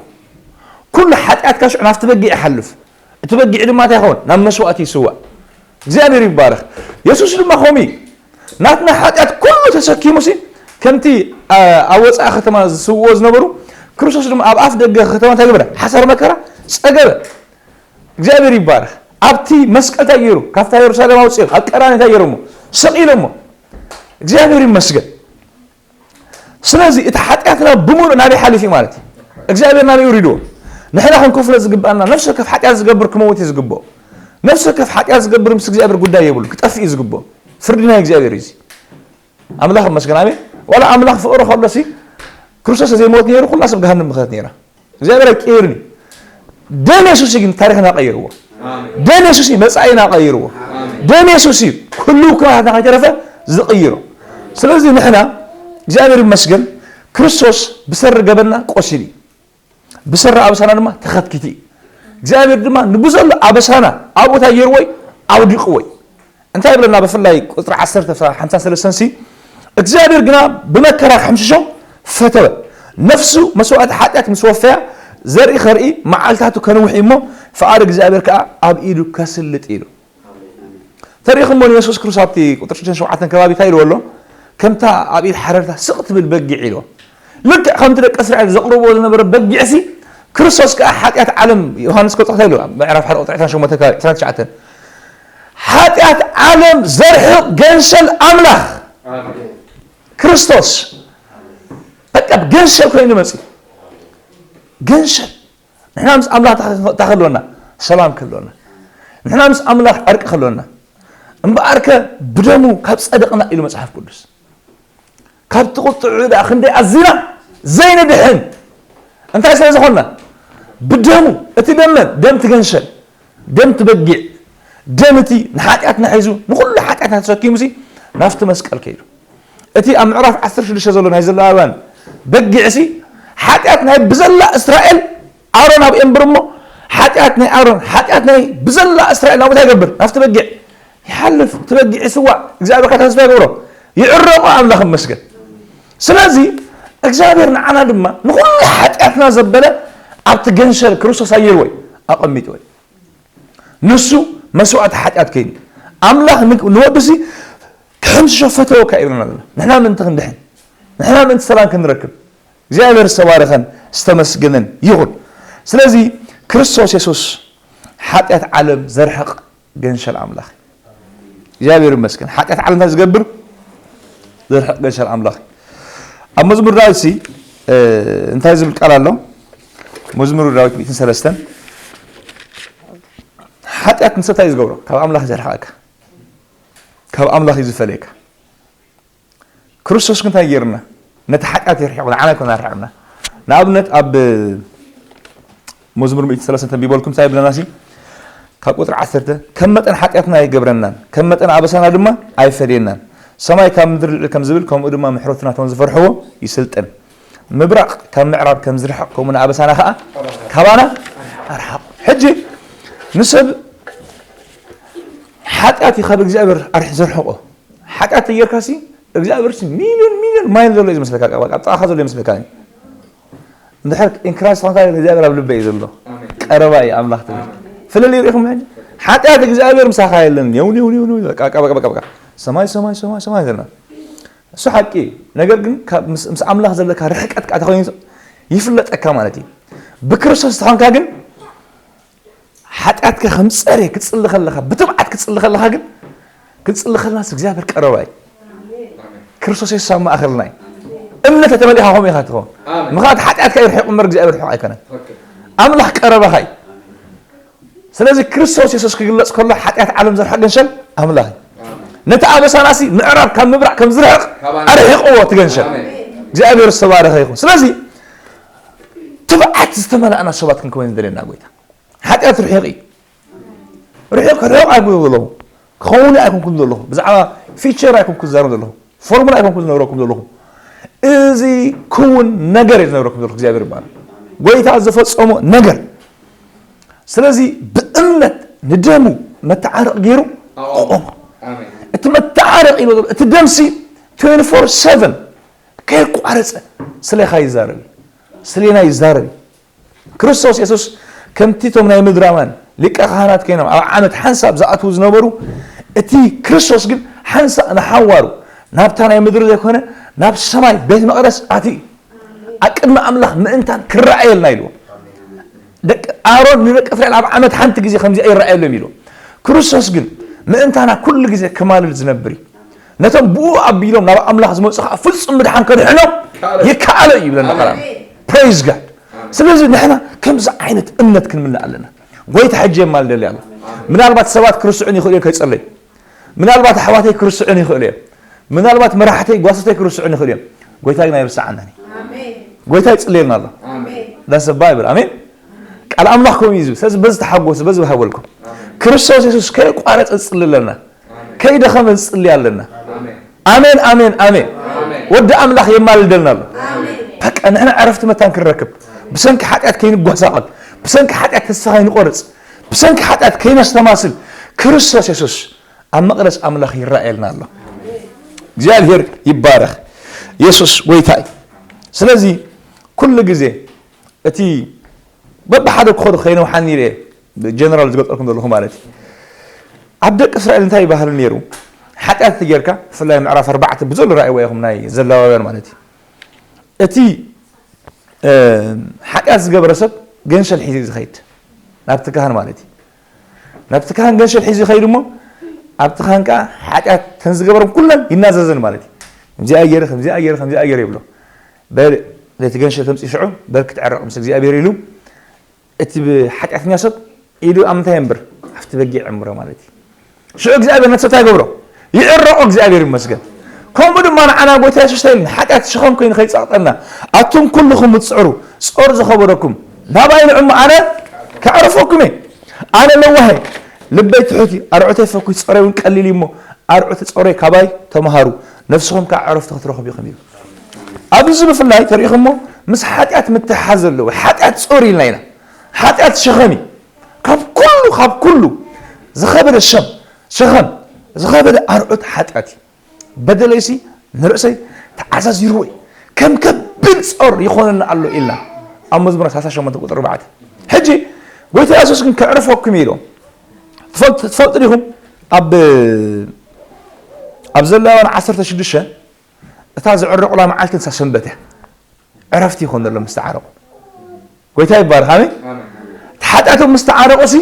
ኩሉ ሓጢኣትካ ሽዑ ናብቲ በጊዕ ይሓልፍ። እቲ በጊዕ ድማ እንታይ ይኸውን? ናብ መስዋእቲ ይስዋእ። እግዚኣብሔር ይባረኽ። የሱስ ድማ ከምኡ እዩ። ናትና ሓጢኣት ኩሉ ተሰኪሙሲ ከምቲ፣ ኣ፣ ኣብ ወጻኢ ከተማ ዝስውኦ ዝነበሩ፣ ክርስቶስ ድማ ኣብ ኣፍ ደገ ከተማ እንታይ ገበረ? ሓሳር መከራ ጸገበ። እግዚኣብሔር ይባረኽ። ኣብቲ መስቀል እንታይ ገይሩ? ካብታ የሩሳሌም ኣውፅኦም፣ ኣብ ቀራንዮ እንታይ ገይሮሞ? ሰቒሎሞ። እግዚኣብሔር ይመስገን። ስለዚ እቲ ሓጢኣትና ብምሉእ ናበይ ሓሊፉ እዩ ማለት እዩ? እግዚኣብሔር ናበይ ውሪድዎ? ንሕና ክንከፍሎ ዝግባኣና፣ ነፍሲ ወከፍ ሓጢኣት ዝገብር ክመውት እዩ ዝግብኦ። ነፍሲ ወከፍ ሓጢኣት ዝገብር ምስ እግዚኣብሔር ጉዳይ የብሉ፣ ክጠፍእ እዩ ዝግብኦ። ፍርዲ ናይ እግዚኣብሔር እዩ እዚ። ኣምላኽ ይመስገን። ኣሜን። ዋላ ኣምላኽ ፍቕሪ ከሎሲ ክርስቶስ ዘይሞት ነይሩ፣ ኩላ ሰብ ገሃነም ምኸደት ነይራ። እግዚኣብሔር ኣይቀየርን እዩ። ደም የሱስ እዩ ግን ታሪኽና ቀይርዎ። ኣሜን። ደም የሱስ እዩ መጻኢና ቀይርዎ። ኣሜን። ደም የሱስ እዩ ኩሉ ኩነታትና ከይተረፈ ዝቕይሮ። ስለዚ ንሕና እግዚኣብሔር ይመስገን ክርስቶስ ብሰሪ ገበንና ቆሲሉ እዩ። ብሰሪ ኣበሳና ድማ ተኸትኪቱ እዩ። እግዚኣብሔር ድማ ንብዘሎ ኣበሳና ኣብኡ እንታይ ገይርዎ እዩ? ኣውዲቕዎ እዩ። እንታይ ይብለና? ብፍላይ ቁፅሪ ዓሰርተ ሓምሳን ሰለስተን ሲ እግዚኣብሔር ግና ብመከራ ክሕምሽሾ ፈተወ። ነፍሱ መስዋእቲ ሓጢኣት ምስ ወፈያ ዘርኢ ከርኢ መዓልታቱ ከንውሕ እዩ እሞ ፍቓድ እግዚኣብሔር ከዓ ኣብ ኢዱ ከስልጥ ኢሉ። ተሪእኹሞ ንየሱስ ክርስቶስ ኣብቲ ቁፅሪ ሽዱሽተን ሸውዓተን ከባቢ እንታይ ኢልዎ ኣሎ? ከምታ ኣብ ኢድ ሓረርታ ስቕ ትብል በጊዕ ኢልዎ። ልክዕ ከምቲ ደቂ እስራኤል ዘቕርብዎ ዝነበረ በጊዕሲ ክርስቶስ ከዓ ሓጢኣት ዓለም፣ ዮሃንስ ከብፅሕ እንታይ ኢልዎ? ኣብ ምዕራፍ ሓደ ቁፅሪ ዕስራን ሸሞንተን ከባቢ፣ ዕስራን ትሽዓተን። ሓጢኣት ዓለም ዘርሕቕ ገንሸል ኣምላኽ ኣሜን። ክርስቶስ በቃ ገንሸል ኮይኑ መፂኡ። ገንሸል። ንሕና ምስ ኣምላኽ እንታይ ክህልወና? ሰላም ክህልወና። ንሕና ምስ ኣምላኽ ዕርቂ ክህልወና። እምበኣርከ ብደሙ ካብ ጸደቕና ኢሉ መጽሓፍ ቅዱስ። ካብቲ ቁጥዑ ደኣ ክንደይ ኣዚና ዘይንድሕን። እንታይ ስለ ዝኾንና? ብደሙ፣ እቲ ደም መን? ደም ትገንሸል፣ ደም ትበጊዕ፣ ደም እቲ ንሓጢኣትና ሒዙ፣ ንኹሉ ሓጢኣትና ተሰኪሙሲ ናብቲ መስቀል ከይዱ። እቲ ኣብ ምዕራፍ ዓሰርተ ሽዱሽተ ዘሎ ናይ ዘሌዋውያን በጊዕሲ ሓጢኣት ናይ ብዘላ እስራኤል ኣሮን ኣብ የንብር እሞ ሓጢኣት ናይ ኣሮን፣ ሓጢኣት ናይ ብዘላ እስራኤል ናብኡ እንታይ ይገብር? ናብቲ በጊዕ ይሓልፍ። እቲ በጊዕ ይስዋእ። እግዚኣብሔር ከዓ ተስፋ ይገብሮ። ይዕረቆ ኣምላኽ ይመስገን። ስለዚ እግዚኣብሔር ንዓና ድማ ንኹሉ ሓጢኣትና ዘበለ ኣብቲ ገንሸል ክርስቶስ ኣየርዎ እዩ? ኣቐሚጥዎ እዩ። ንሱ መስዋእቲ ሓጢኣት ከይኑ ኣምላኽ ን-፣ ንወዱሲ ክሕምሽሾ ፈተወካ ይብለና ዘሎ። ንሕና ምእንቲ ክንድሕን፣ ንሕና ምእንቲ ሰላም ክንረክብ፣ እግዚኣብሔር ዝተባረኸን ዝተመስገነን ይኹን። ስለዚ ክርስቶስ የሱስ ሓጢኣት ዓለም ዘርሕቕ ገንሸል ኣምላኽ እዩ። እግዚኣብሔር ይመስገን። ሓጢኣት ዓለም እንታይ ዝገብር? ዘርሕቕ ገንሸል ኣምላኽ እዩ። ኣብ መዝሙር ዳዊት ሲ እንታይ ዝብል ቃል ኣሎ? መዝሙር ዳዊት ሚእትን ሰለስተን ሓጢኣት ንሰብ እንታይ እዩ ዝገብሮ? ካብ ኣምላኽ እዩ ዘርሕቐካ፣ ካብ ኣምላኽ እዩ ዝፈለየካ። ክርስቶስ ግን እንታይ ገይርና? ነቲ ሓጢኣት የርሒቑ ንዓና ይኮን ኣርሒቑና። ንኣብነት ኣብ መዝሙር ሚእትን ሰለስተን ተንቢበልኩም እንታይ ይብለና ሲ? ካብ ቁፅሪ ዓሰርተ፣ ከም መጠን ሓጢኣትና ኣይገብረናን፣ ከም መጠን ኣበሳና ድማ ኣይፈድየናን። ሰማይ ካብ ምድሪ ልዕል ከም ዝብል፣ ከምኡ ድማ ምሕረቱ ናቶም ዝፈርሕዎ ይስልጥን። ምብራቕ ካብ ምዕራብ ከም ዝርሕቕ፣ ከምኡ ንኣበሳና ከዓ ካባና ኣርሓቕ። ሕጂ ንሰብ ሓጢኣት እዩ ካብ እግዚኣብሔር ኣርሒ ዘርሕቆ። ሓጢኣት ተጌርካ ሲ እግዚኣብሔር ሲ ሚልዮን ሚልዮን ማይል ዘሎ እዩ ዝመስለካ፣ ኣብ ጥቓኻ ዘሎ ይመስለካ። እንድሕር ኢንክራይስት ኾንካ እግዚኣብሔር ኣብ ልበይ እዩ ዘሎ፣ ቀረባ እዩ ኣምላኽ ትብል። ፍልልይ ርኢኹም ሕጂ? ሓጢኣት እግዚኣብሔር ምሳኻ የለን። የው የው የው የው በቃ በቃ በቃ በቃ ሰማይ ሰማይ ሰማይ ሰማይ ዘለና እሱ ሓቂ እዩ። ነገር ግን ካብ ምስ ምስ ኣምላኽ ዘለካ ርሕቀት ከዓ ተኾይኑ ይፍለጠካ ማለት እዩ። ብክርስቶስ ተኾንካ ግን ሓጢኣትካ ከም ጸርየ ክትጽሊ ከለኻ፣ ብትብዓት ክትጽሊ ከለኻ ግን ክንጽሊ ከለናስ እግዚኣብሔር ቀረባ እዩ። ክርስቶስ የሱስ ኣብ ማእኸልና እዩ። እምነት ተመሊእካ ከምኡ ኢኻ ትኸውን። ኣሜን። ምኽንያቱ ሓጢኣትካ ይርሕቕ እምበር እግዚኣብሔር ርሑቕ ኣይኮነን። ትኽክል። ኣምላኽ ቀረባኻ እዩ። ስለዚ ክርስቶስ የሱስ ክግለጽ ከሎ ሓጢኣት ዓለም ዘርሕቕ ገንሸል ኣምላኽ እዩ። ኣሜን። ነቲ ኣበሳናሲ ምዕራብ ካብ ምብራቕ ከም ዝርሕቕ ካባና ኣርሒቕዎ እቲ ገንሸል። ኣሜን። እግዚኣብሔር ዝተባረኸ ይኹን። ስለዚ ትብዓት ዝተመላእና ሰባት ክንከውን ዝደልየና ጎይታ። ሓጢኣት ርሒቕ እዩ። ርሒቕ ርሒቕ ኣይኩም ዘለኹ። ክኸውን ኣይኮንኩም ዘለኹ። ብዛዕባ ፊቸር ኣይኮንኩም ዝዛረብ ዘለኹ። ፎርሙላ ኣይኮንኩም ዝነግረኩም ዘለኹ። እዚ ክውን ነገር እዩ ዝነግረኩም ዘለኹ እግዚኣብሔር ይባል። ጎይታ ዝፈጸሞ ነገር። ስለዚ ብእምነት ንደሙ መተዓረቕ ገይሩ ኣዎ። ቆሞ። ኣሜን። እቲ መተዓረቕ ኢሉ ዘሎ፣ እቲ ደምሲ ትዌንቲ ፎር ሰቨን ከየቋረጸ ስለኻ ይዛረብ እዩ። ስሌና ይዛረብ እዩ። ክርስቶስ የሱስ ከምቲ እቶም ናይ ምድራውያን ሊቀ ካህናት ኮይኖም ኣብ ዓመት ሓንሳብ ዝኣትዉ ዝነበሩ፣ እቲ ክርስቶስ ግን ሓንሳእ ንሓዋሩ ናብታ ናይ ምድሪ ዘይኮነ ናብ ሰማይ ቤት መቕደስ ኣትዩ እዩ። ኣብ ቅድሚ ኣምላኽ ምእንታን ክረኣየልና ኢልዎ። ደቂ ኣሮን ንደቂ እስራኤል ኣብ ዓመት ሓንቲ ግዜ ከምዚኣ ይረኣየሎም ኢልዎ። ክርስቶስ ግን ምእንታና ኩሉ ግዜ ክማልድ ዝነብር እዩ። ነቶም ብኡ ኣቢሎም ናብ ኣምላኽ ዝመጹ ኸኣ ፍጹም ምድሓን ከድሕኖም ይከኣሎ እዩ ይብለና ቃል ኣምላኽ። ፕሬዝ ጋድ። ስለዚ ንሕና ከምዚ ዓይነት እምነት ክንምልእ ኣለና። ጎይታ ሕጂ የማልደሊ ኣሎ። ምናልባት ሰባት ክርስዑን ይኽእሉ እዮም ከይጸለዩ። ምናልባት ኣሕዋተይ ክርስዑን ይኽእሉ እዮም። ምናልባት መራሕተይ ጓሶተይ ክርስዑን ይኽእሉ እዮም። ጎይታ ግን ኣይርስዓናን እዩ። ኣሜን። ጎይታ ይጽልየልና ኣሎ። ኣሜን። ዳስ ባይብል ኣሜን። ቃል ኣምላኽ ከምኡ እዩ ዝብል። ስለዚ በዚ ተሓጎሱ፣ በዚ ብሃበልኩም። ክርስቶስ የሱስ ከየቋረጸ ዝጽሊ ኣለና። ከይደኸመ ዝጽሊ ኣለና። ኣሜን። ኣሜን ኣሜን ኣሜን። ኣሜን። ወዲ ኣምላኽ የማልደልና ኣሎ። ኣሜን። በቃ ንሕና ዕረፍቲ መታን ክንረክብ፣ ብሰንኪ ሓጢኣት ከይንጓሳቐል፣ ብሰንኪ ሓጢኣት ተስፋ ከይንቆርጽ፣ ብሰንኪ ሓጢኣት ከይነስተማስል ክርስቶስ የሱስ ኣብ መቕደስ ኣምላኽ ይረኣየልና ኣሎ። እግዚኣብሔር ይባረኽ። የሱስ ጎይታ እዩ። ስለዚ ኩሉ ግዜ እቲ በብሓደ ክኸዱ ከይነውሓኒ ኢለ ጀነራል ዝገጠልኩም ዘለኹ ማለት እዩ። ኣብ ደቂ እስራኤል እንታይ ይባህል ነይሩ? ሓጢኣት ተጌርካ ብፍላይ ምዕራፍ ኣርባዕተ ብዘሎ ራእይዎ ኢኹም ናይ ዘላባውያን ማለት እዩ። እቲ እ፣ ሓጢኣት ዝገበረ ሰብ ገንሸል ሒዙ እዩ ዝኸይድ ናብቲ ካህን ማለት እዩ። ናብቲ ካህን ገንሸል ሒዙ ይኸይድ እሞ ኣብቲ ካህን ከዓ ሓጢኣት ተን ዝገበረን ኩለን ይናዘዘን ማለት እዩ። ከምዚኣ ገይረ ከምዚኣ ገይረ ከምዚኣ ገይረ ይብሎ። በል ነቲ ገንሸል ተምፅእ ሽዑ በል ክትዕረቕ ምስ እግዚኣብሔር ኢሉ እቲ ብሓጢኣተኛ ሰብ ኢዱ ኣብ ምንታይ የንብር? ኣብቲ በጊዕ የንብሮ ማለት እዩ። ሽዑ እግዚኣብሔር ነቲ ሰብ እንታይ ይገብሮ? ይዕረቆ። እግዚኣብሔር ይመስገን። ከምኡ ድማ ንዓና ጎይታ የሱስ እንታይ ኢልና? ሓጢኣት ሸኸም ኮይኑ ከይጸቕጠና፣ ኣቱም ኩልኹም እትጽዕሩ ጾር ዝኸበደኩም ናባይ ንዑ እሞ ኣነ ከዕርፈኩም እየ። ኣነ ለዋህ እየ፣ ልበይ ትሑት እዩ፣ ኣርዑተይ ፈኩስ፣ ጾረይ እውን ቀሊል እዩ እሞ ኣርዑተ ጾረይ ካባይ ተምሃሩ፣ ነፍስኹም ከዓ ዕረፍቲ ክትረኽቡ ኢኹም ይብል። ኣብዚ ብፍላይ ተሪኢኹሞ ምስ ሓጢኣት ምትሕሓዝ ዘለዎ፣ ሓጢኣት ጾር ኢልና ኢና። ሓጢኣት ሸኸም እዩ። ካብ ኩሉ ካብ ኩሉ ዝኸበደ ሸም ሸኸም ዝኸበደ ኣርዑት ሓጢኣት እዩ። በደለይሲ ንርእሰይ ተዓዛዚርዎ እዩ፣ ከም ከቢድ ጾር ይኾነኒ ኣሎ ኢልና ኣብ መዝሙር ሰላሳ ሸሞንተ ቁጽሪ ኣርባዕተ። ሕጂ ጎይታ የሱስ ግን ከዕርፈኩም እዩ ኢሎም። ትፈልጡ ትፈልጡ ዲኹም? ኣብ ኣብ ዘሌዋውያን ዓሰርተ ሽዱሽተ እታ ዝዕረቑላ መዓልቲ ንሳ ሰንበት እያ። ዕረፍቲ ይኾን ዘሎ ምስ ተዓረቑ። ጎይታ ይባረኽ። ኣሜን። ኣሜን። እቲ ሓጢኣቶም ምስ ተዓረቑ ሲ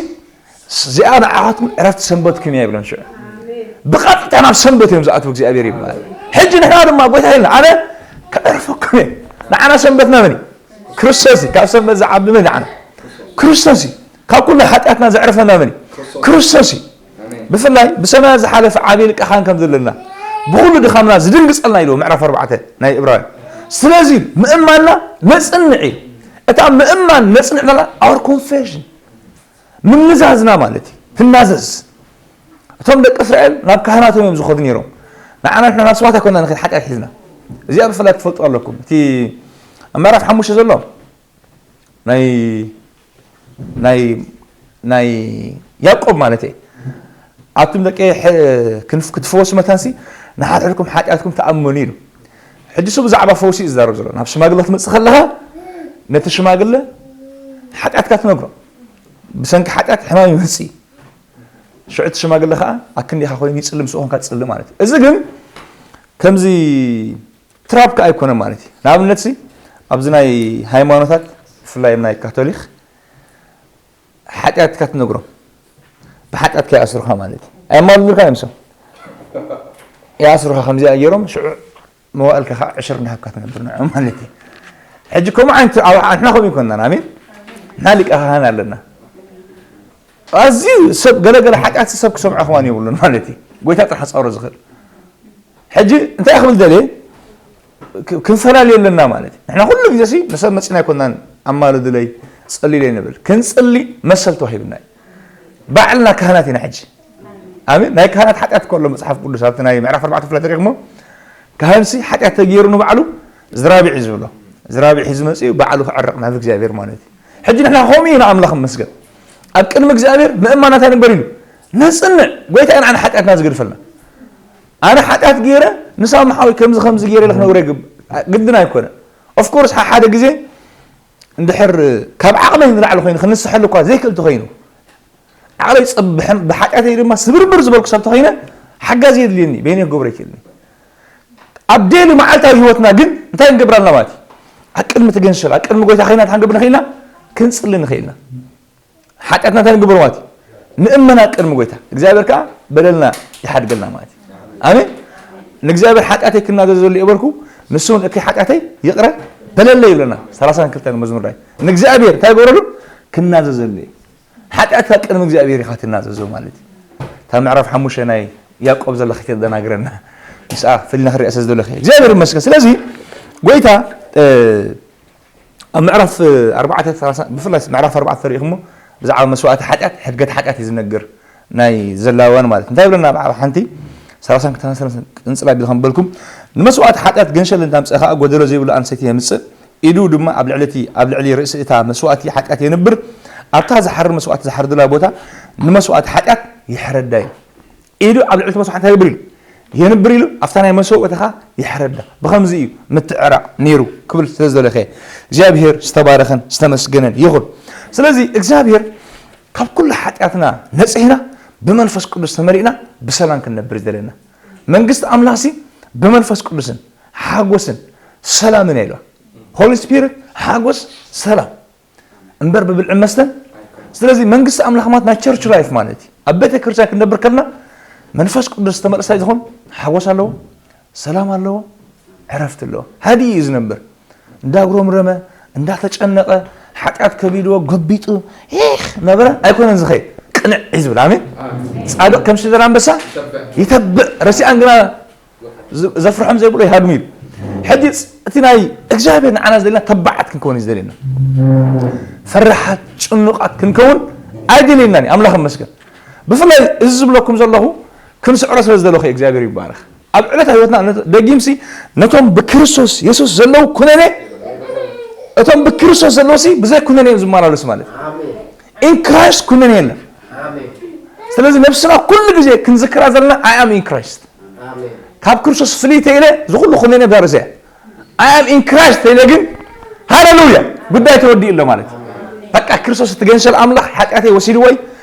እዚኣ ንዓኻትኩም ዕረፍቲ ሰንበትኩም እያ ይብሎም። ሽዑ ኣሜን። ብቐጥታ ናብ ሰንበት እዮም ዝኣትዉ። እግዚኣብሔር ይባረኽ። ሕጂ ንሕና ድማ ጎይታ ኢልና ኣነ ከዕርፈኩም እየ። ንዓና ሰንበትና መን እዩ? ክርስቶስ እዩ። ካብ ሰንበት ዝዓቢ መን ንዓና? ክርስቶስ እዩ። ካብ ኩሉ ሓጢኣትና ዘዕርፈና መን እዩ? ክርስቶስ እዩ። ብፍላይ ብሰማያት ዝሓለፈ ዓብዪ ሊቀ ካህን ከም ዘለና፣ ብኹሉ ድኻምና ዝድንግጸልና ኢሉ ምዕራፍ ኣርባዕተ ናይ ዕብራውያን። ስለዚ ምእማንና ነጽንዕ እዩ። እታ ምእማን ነጽንዕ ማለት our confession፣ ምንዛዝና ማለት እዩ። ትናዘዝ። እቶም ደቂ እስራኤል ናብ ካህናቶም እዮም ዝኸዱ ነይሮም። ንዓና ንሕና ናብ ሰባት ኣይኮና ንኸይድ ሓጢኣት ሒዝና። እዚኣ ብፍላይ ክትፈልጡ ኣለኩም። እቲ ኣብ ምዕራፍ ሓሙሽተ ዘሎ ናይ ናይ ናይ ያዕቆብ ማለት እየ። ኣቱም ደቂ ሐ-፣ ክንፍ-፣ ክትፈወሱ መታንሲ ንሓድሕድኩም ሓጢኣትኩም ተኣመኑ ኢሉ። ሕጂ እሱ ብዛዕባ ፈውሲ እዩ ዝዛረብ ዘሎ። ናብ ሽማግለ ክትመጽእ ከለኻ ነቲ ሽማግለ ሓጢኣትካ ትነግሮ። ብሰንኪ ሓጢኣት ሕማም ይመጽእ እዩ። ሽዑ እቲ ሽማግለ ከዓ ኣክንዲኻ ኮይኑ ይጽሊ፣ ምስኡ ኮንካ ትጽሊ ማለት እዩ። እዚ ግን ከምዚ ትራፕ ከኣ ኣይኮነን ማለት እዩ። ንኣብነት ሲ ኣብዚ ናይ ሃይማኖታት ብፍላይ ናይ ካቶሊክ ሓጢኣትካ ትነግሮም፣ ብሓጢኣትካ ይኣስሩኻ ማለት እዩ። ኣየማልዱልካ እዮም ሰው ይኣስሩኻ ከምዚኣ ገይሮም ሽዑ መዋእልካ ከዓ ዕሽር እናሃብካ ትነብር ንዕኦም ማለት እዩ። ሕጂ ከምኡ ዓይነት ኣብ ንሕና ከምኡ ኣይኮንናን። ኣሜን። ንሕና ሊቀ ካህን ኣለና። ኣዝዩ ሰብ ገለገለ ሓጢኣት ሰብ ክሰምዖ ከማን የብሉን ማለት እዩ። ጎይታ ጥራሕ ክፃወሮ ዝኽእል። ሕጂ እንታይ ክብል ደልየ ክ-፣ ክንፈላለዩ ኣለና ማለት እዩ። ንሕና ኩሉ ግዜ ሲ ንሰብ መፂና ኣይኮንናን ኣማልዱለይ ፀልዩለይ ንብል። ክንፅሊ መሰል ተዋሂብና እዩ። ባዕልና ካህናት ኢና ሕጂ። ኣሜን። ናይ ካህናት ሓጢኣት ከሎ መፅሓፍ ቅዱስ ኣብቲ ናይ ምዕራፍ ኣርባዕተ ፍላ ተሪኽሞ ካህንሲ ሓጢኣት ተገይሩ ንባዕሉ ዝራቢዕ እዩ ዝብሎ። ዝራቢዕ እዩ ዝመፅእ እዩ ባዕሉ ክዕረቕ ናብ እግዚኣብሔር ማለት እዩ። ሕጂ ንሕና ከምኡ ኢና ኣምላኽ መስገን ኣብ ቅድሚ እግዚኣብሔር ምእማናት ኣይንግበር ኢሉ ነፅንዕ። ጎይታ ኢና ሓጢኣትና ዝገድፈልና። ኣነ ሓጢኣት ገይረ ንሳሙ ሓወይ ከምዚ ከምዚ ገይረ ኢለ ክነግሮ ይግብ-፣ ግድን ኣይኮነ። ኦፍኮርስ ሓደ ግዜ እንድሕር ካብ ዓቕመይ ንላዕሊ ኮይኑ ክንስሐሉ እኳ ዘይክእል ተኾይኑ ዓቕለይ ጸብሐን ብሓጢኣተይ ድማ ስብርብር ዝበልኩ ሰብ ተኾይነ ሓጋዚ የድልየኒ፣ በይነይ ክገብሮ ኣይክእልኒ። ኣብ ዴሊ መዓልታዊ ህይወትና ግን እንታይ ንገብር ኣለና ማለት እዩ? ኣብ ቅድሚ እቲ ገንሸል፣ ኣብ ቅድሚ ጎይታ ኸይና እንታይ ክንገብር ንኽእልና? ክንጽሊ ንኽእልና። ሓጢኣትና እንታይ ንገብሮ ማለት እዩ? ንእመን ኣብ ቅድሚ ጎይታ። እግዚኣብሔር ከኣ በደልና ይሓድገልና ማለት እዩ። ኣሜን። ንእግዚኣብሔር ሓጢኣተይ ክናዘዘሉ እየ በልኩ፣ ንሱ እውን እከይ ሓጢኣተይ ይቕረ በለለይ ይብለና። ሰላሳን ክልተን መዝሙር ዳዊት። ንእግዚኣብሔር እንታይ ይገብረሉ? ክናዘዘሉ እየ። ሓጢኣትካ ቅድሚ እግዚኣብሔር ኢኻ ትናዘዞ ማለት እዩ። እታ ምዕራፍ ሓሙሽተ ናይ ያዕቆብ ዘላ ከይተደናግረና። ምስኣ ፈሊና ክንሪኣ ስለ ዝደለኹ እየ። እግዚኣብሔር ይመስገን። ስለዚ ጎይታ፣ እ፣ ኣብ ምዕራፍ ኣርባዕተ ሰላሳ፣ ብፍላይ ምዕራፍ ኣርባዕተ ተሪእኹሞ ብዛዕባ መስዋእቲ ሓጢኣት፣ ሕድገት ሓጢኣት እዩ ዝነግር ናይ ዘሌዋውያን ማለት። እንታይ ይብለና? ብዓብ ሓንቲ ሰላሳን ክልተን ሰላሳን ቅንጽል ኣቢልኩም በልኩም፣ ንመስዋእቲ ሓጢኣት ገንሸል እንታምጽእ ከኣ ጎደሎ ዘይብሉ ኣንሰይቲ የምጽእ፣ ኢዱ ድማ ኣብ ልዕሊ እቲ፣ ኣብ ልዕሊ ርእሲ እታ መስዋእቲ ሓጢኣት የንብር፣ ኣብታ ዝሓርድ መስዋእቲ ዝሓርድላ ቦታ ንመስዋእቲ ሓጢኣት ይሕረዳ እዩ። ኢዱ ኣብ ልዕሊ እቲ መስዋእቲ እንታይ ይገብር ኢሉ? የንብር ኢሉ፣ ኣብታ ናይ መሰውእቲ ኸኣ ይሕረዳ። ብኸምዚ እዩ ምትዕራቕ ነይሩ ክብል ስለ ዝደለኸ፣ እግዚኣብሔር ዝተባረኸን ዝተመስገነን ይኹን። ስለዚ እግዚኣብሔር ካብ ኩሉ ሓጢኣትና ነጺህና፣ ብመንፈስ ቅዱስ ተመሊእና፣ ብሰላም ክንነብር እዩ ዝደለና። መንግስቲ ኣምላኽሲ ብመንፈስ ቅዱስን ሓጎስን ሰላምን እያ ኢልዋ። ሆሊ ስፒሪት ሓጎስ፣ ሰላም እምበር ብብልዕን መስተን። ስለዚ መንግስቲ ኣምላኽ ማለት ናይ ቸርች ላይፍ ማለት እዩ። ኣብ ቤተ ክርስቲያን ክንነብር ከለና መንፈስ ቅዱስ ዝተመልአ እንታይ ዝኸውን ሓጎስ ኣለዎ፣ ሰላም ኣለዎ፣ ዕረፍቲ ኣለዎ። ሃዲኡ እዩ ዝነብር። እንዳጉረምረመ፣ እንዳተጨነቐ፣ ሓጢኣት ከቢድዎ፣ ገቢጡ፣ ሄኽ ነበረ ኣይኮነን ዝኸይድ። ቅንዕ እዩ ዝብል። ኣሜን። ጻድቕ ከም ሽደር ኣንበሳ ይተብዕ። ረሲኣን ግና ዝ-፣ ዘፍርሖም ዘይብሎ ይሃድሙ እዩ። ሕጂ ፅ-፣ እቲ ናይ እግዚኣብሔር ንዓና ዝደልና ተባዓት ክንከውን እዩ ዝደልየና። ፈራሓት፣ ጭኑቓት ክንከውን ኣይደልየናን እዩ። ኣምላኽ ይመስገን። ብፍላይ እዚ ዝብለኩም ዘለኹ ክንስዕሮ ስለ ዝደለኹ እግዚኣብሔር ይባረኽ። ኣብ ዕለታዊ ህይወትና ነ-፣ ደጊምሲ ነቶም ብክርስቶስ የሱስ ዘለዉ ኩነኔ፣ እቶም ብክርስቶስ ዘለዉ ሲ ብዘይ ኩነኔ እዮም ዝመላለሱ ማለት እዩ። ኢን ክራይስት ኩነኔ የለን። ስለዚ ነብስና ኩሉ ግዜ ክንዝክራ ዘለና I am in Christ። ካብ ክርስቶስ ፍልይ ተይለ ዝኹሉ ኩነኔ ብዛ ርእሰ እያ። I am in Christ ተይለ ግን ሃሌሉያ ጉዳይ ተወዲኡ ኣሎ ማለት እዩ። በቃ ክርስቶስ እቲ ገንሸል ኣምላኽ ሓጢኣተይ ወሲድዎ እዩ።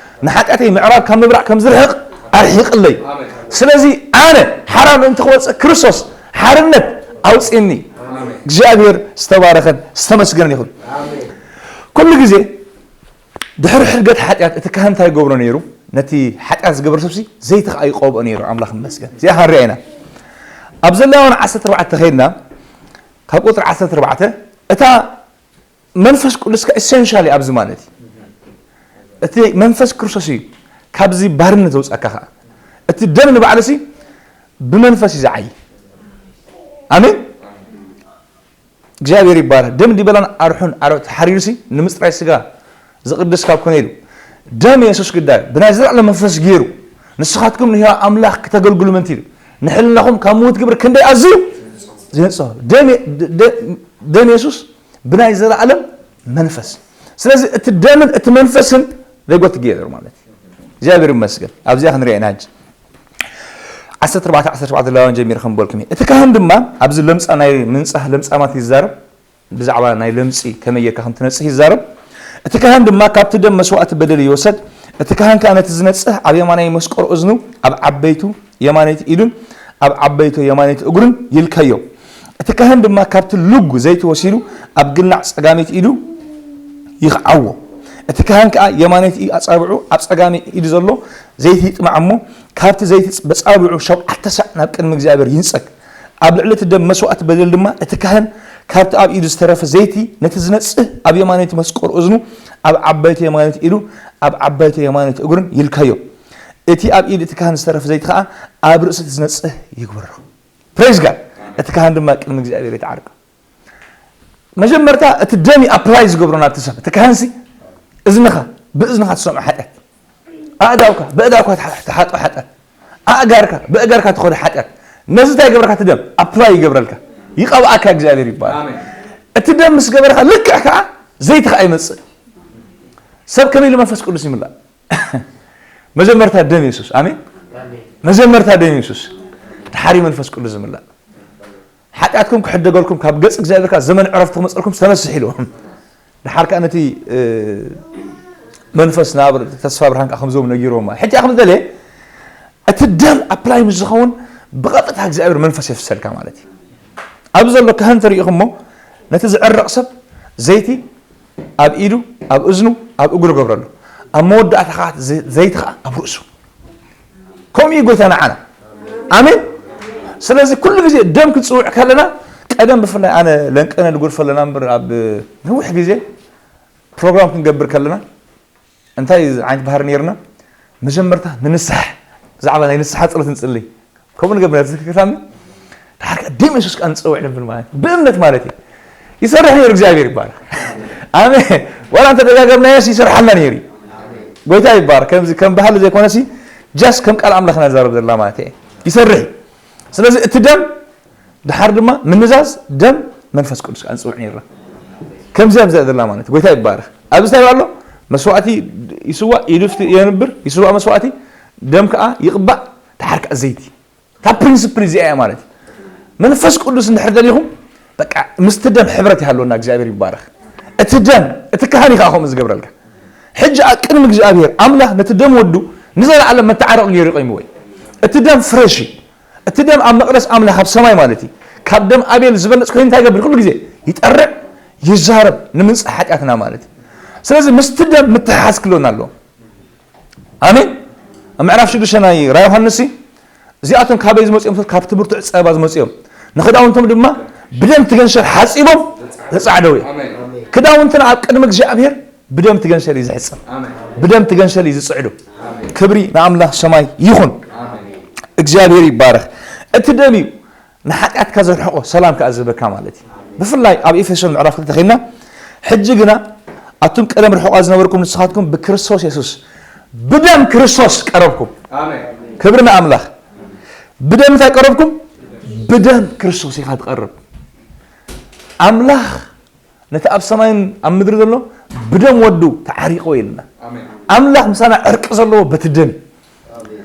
ንሓጢኣተይ ምዕራብ ካብ ምብራቕ ከም ዝርሕቕ ኣርሒቕለይ። ስለዚ ኣነ ሓራ ምእንቲ ክወፅእ ክርስቶስ ሓርነት ኣውፅእኒ። እግዚኣብሔር ዝተባረኸን ዝተመስገነን ይኹን። ኩሉ ግዜ ድሕሪ ሕድገት ሓጢኣት እቲ ካህን እንታይ ይገብሮ ነይሩ? ነቲ ሓጢኣት ዝገበረ ሰብሲ ዘይቲ ኸዓ ይቐብኦ ነይሩ። ኣምላኽ ይመስገን። እዚኣ ክንሪኣ ኢና። ኣብ ዘሌዋውያን ዓሰርተ ኣርባዕተ ከይድና ካብ ቁፅሪ ዓሰርተ ኣርባዕተ፣ እታ መንፈስ ቅዱስ ከ ኢሴንሻል ኣብዚ ማለት እዩ። እቲ መንፈስ ክርስቶስ እዩ ካብዚ ባርነት ዘውፃካ ከዓ። እቲ ደም ንባዕሉ ሲ ብመንፈስ እዩ ዝዓይ። ኣሜን። እግዚኣብሔር ይባረክ። ደም ዲበላን ኣርሑን ኣርዑት ሓሪሩሲ ንምፅራይ ስጋ ዝቕድስ ካብ ኮነ ኢሉ፣ ደም የሱስ ግዳይ ብናይ ዘላለም መንፈስ ገይሩ፣ ንስኻትኩም ንህያው ኣምላኽ ክተገልግሉ ምእንቲ ኢሉ፣ ንሕልናኹም ካብ ምዉት ግብሪ ክንደይ ኣዝዩ ዘንጽሆ። ደም የ-፣ ደ-፣ ደ-፣ ደም የሱስ ብናይ ዘላለም መንፈስ። ስለዚ እቲ ደምን እቲ መንፈስን they go together ማለት እዩ። እግዚኣብሔር ይመስገን። ኣብዚኣ ክንሪኣ ኢና ሕጂ። ዓሰርተ ኣርባዕተ ዓሰርተ ሸውዓተ ዘለዋን ጀሚረ ከም በልኩም እየ። እቲ ካህን ድማ ኣብዚ ለምጻ ናይ ምንጻህ ለምጻማት ይዛረብ፣ ብዛዕባ ናይ ለምጺ ከመይ ጌርካ ከም ትነጽህ ይዛረብ። እቲ ካህን ድማ ካብቲ ደም መስዋእቲ በደል ይወሰድ፣ እቲ ካህን ከኣ ነቲ ዝነጽህ ኣብ የማናይ መስቀል እዝኑ፣ ኣብ ዓበይቱ የማነይቲ ኢዱን ኣብ ዓበይቱ የማነይቲ እግሩን ይልከዮ። እቲ ካህን ድማ ካብቲ ልጉ ዘይቲ ወሲዱ ኣብ ግናዕ ጸጋመይቲ ኢዱ ይኽዓዎ። እቲ ካህን ከኣ የማነይቲ ኣጻብዑ ኣብ ጸጋመይ ኢዱ ዘሎ ዘይቲ ይጥማዕ እሞ፣ ካብቲ ዘይቲ በጻብዑ ሸውዓተ ሳዕ ናብ ቅድሚ እግዚኣብሔር ይንጸግ። ኣብ ልዕሊ እቲ ደም መስዋእቲ በደል ድማ እቲ ካህን ካብቲ ኣብ ኢዱ ዝተረፈ ዘይቲ ነቲ ዝነጽህ ኣብ የማነይቲ መስቀል እዝኑ፣ ኣብ ዓባይቲ የማነይቲ ኢዱ፣ ኣብ ዓባይቲ የማነይቲ እግሩን ይልከዮ። እቲ ኣብ ኢድ እቲ ካህን ዝተረፈ ዘይቲ ከኣ ኣብ ርእሲ እቲ ዝነጽህ ይግበሮ። ፕሬዝ ጋድ። እቲ ካህን ድማ ቅድሚ እግዚኣብሔር ይትዓርቅ። መጀመርታ እቲ ደም እዩ ኣፕላይ ዝገብሮ ናብቲ ሰብ። እቲ ካህንሲ እዝንኻ፣ ብእዝንኻ ትሰምዖ ሓጢኣት፣ ኣእዳውካ፣ ብእዳውካ ትሓ-፣ ትሓጦ ሓጢኣት፣ ኣእጋርካ፣ ብእጋርካ ትኸዶ ሓጢኣት፣ ነዚ እንታይ ይገብረካ? እቲ ደም ኣፕላይ ይገብረልካ፣ ይቐብኣካ እግዚኣብሔር ይባላል። ኣሜን። እቲ ደም ምስ ገበረካ ልክዕ ከዓ ዘይቲ ከዓ ይመጽእ። ሰብ ከመይ ኢሉ መንፈስ ቅዱስ ይምላእ? መጀመርታ ደም የሱስ። ኣሜን። ኣሜን። መጀመርታ ደም የሱስ፣ ድሓሪ መንፈስ ቅዱስ ዝምላእ። ሓጢኣትኩም ክሕደገልኩም ካብ ገጽ እግዚኣብሔር ከኣ ዘመን ዕረፍቲ ክመጸልኩም ተነስሕ ኢልዎም። ድሓር ከኣ ነቲ፣ እ፣ መንፈስ ናብ ተስፋ ብርሃን ከኣ ከምዞም ነጊርዎም። ሕጂ ኣኹም ደልየ እቲ ደም ኣፕላይ ምስ ዝኸውን ብቐጥታ እግዚኣብሔር መንፈስ የፍሰልካ ማለት እዩ። ኣብዚ ዘሎ ካህን ተሪኢኹሞ ነቲ ዝዕረቕ ሰብ ዘይቲ ኣብ ኢዱ፣ ኣብ እዝኑ፣ ኣብ እግሩ ገብረሉ። ኣብ መወዳእታ ኸዓ ዘ-፣ ዘይቲ ኸዓ ኣብ ርእሱ። ከምኡ እዩ ጎይታ ንዓና። ኣሜን። ስለዚ ኩሉ ግዜ ደም ክንጽውዕ ከለና፣ ቀደም ብፍላይ ኣነ ለንቀነ ንጎድፎ ኣለና እምበር፣ ኣብ ነዊሕ ግዜ ፕሮግራም ክንገብር ከለና እንታይ ዓይነት ባህሪ ነይርና? መጀመርታ ንንስሓ፣ ብዛዕባ ናይ ንስሓ ጸሎት ንጽሊ። ከምኡ ንገብር ነበር። ትክክል። ድሓር ከኣ ደም የሱስ ከኣ ንጸውዕ ነበር ማለት እዩ። ብእምነት ማለት እዩ። ይሰርሕ ነይሩ፣ እግዚኣብሔር ይባረክ። ኣሜን። ዋላ እንተ ደጋገምናዮ ይሰርሓልና ነይሩ። ጎይታ ይባረክ። ከምዚ ከም ባህሊ ዘይኮነሲ፣ ጃስት ከም ቃል ኣምላኽ ኢና ንዛረብ ዘለና ማለት እዩ። ይሰርሕ እዩ። ስለዚ እቲ ደም ድሓር ድማ ምንዛዝ ደም መንፈስ ቅዱስ ከኣ ንጽውዕ ነይርና። ከምዚኣ ብዚኣ ዘላ ማለት እዩ። ጎይታ ይባረክ። ኣብዚ እንታይ ኣሎ? መስዋእቲ ይስዋእ፣ ኢዱ ፍቲ የንብር፣ ይስዋእ መስዋእቲ፣ ደም ከኣ ይቕባእ፣ ድሓር ከኣ ዘይቲ። እታ ፕሪንስፕል እዚኣ እያ ማለት እዩ። መንፈስ ቅዱስ እንድሕር ደሊኹም፣ በቃ ምስቲ ደም ሕብረት ይሃልወና፣ እግዚኣብሔር ይባረክ። እቲ ደም፣ እቲ ካህን እዩ ከኣ ከምኡ ዝገብረልካ። ሕጂ ኣብ ቅድሚ እግዚኣብሔር ኣምላኽ ነቲ ደም ወዱ ንዘለኣለም መተዓረቒ ገይሩ ይቆይምዎ እዩ። እቲ ደም ፍረሽ እዩ። እቲ ደም ኣብ መቕደስ ኣምላኽ ኣብ ሰማይ ማለት እዩ። ካብ ደም ኣቤል ዝበለጽ ኮይኑ እንታይ ይገብር? ኩሉ ግዜ ይጠርዕ፣ ይዛረብ፣ ንምንጻህ ሓጢኣትና ማለት እዩ። ስለዚ ምስቲ ደም ምትሕሓዝ ክህልወና ኣለዎ። ኣሜን። ኣብ ምዕራፍ ሽዱሽተ ናይ ራእይ ዮሃንስ ሲ፣ እዚኣቶም ካበይ ዝመጹ እዮም? ካብ ትምህርቱ ዕጸባ ዝመጹ እዮም። ንክዳውንቶም ድማ ብደም ትገንሸል ሓጺቦም ዘጻዕደው እዮም። ኣሜን። ክዳውንትና ኣብ ቅድሚ እግዚኣብሔር ብደም ትገንሸል እዩ ዝሕጸብ። ኣሜን። ብደም ትገንሸል እዩ ዝጽዕዱ። ኣሜን። ክብሪ ንኣምላኽ ሰማይ ይኹን። ኣሜን። እግዚኣብሔር ይባረኽ። እቲ ደም እዩ ንሓጢኣትካ ዘርሕቆ፣ ሰላም ከኣ ዝህበካ ማለት እዩ። ብፍላይ ኣብ ኤፌሶን ምዕራፍ ክልተ ኸይድና፣ ሕጂ ግና ኣቱም ቀደም ርሑቓት ዝነበርኩም ንስኻትኩም ብክርስቶስ የሱስ ብደም ክርስቶስ ቀረብኩም። ኣሜን። ክብሪ ንኣምላኽ። ብደም እንታይ ቀረብኩም? ብደም ክርስቶስ ኢኻ ትቐርብ። ኣምላኽ ነቲ ኣብ ሰማይን ኣብ ምድሪ ዘሎ ብደም ወዱ ተዓሪቑ ኢልና። ኣሜን። ኣምላኽ ምሳና ዕርቂ ዘለዎ በቲ ደም። ኣሜን።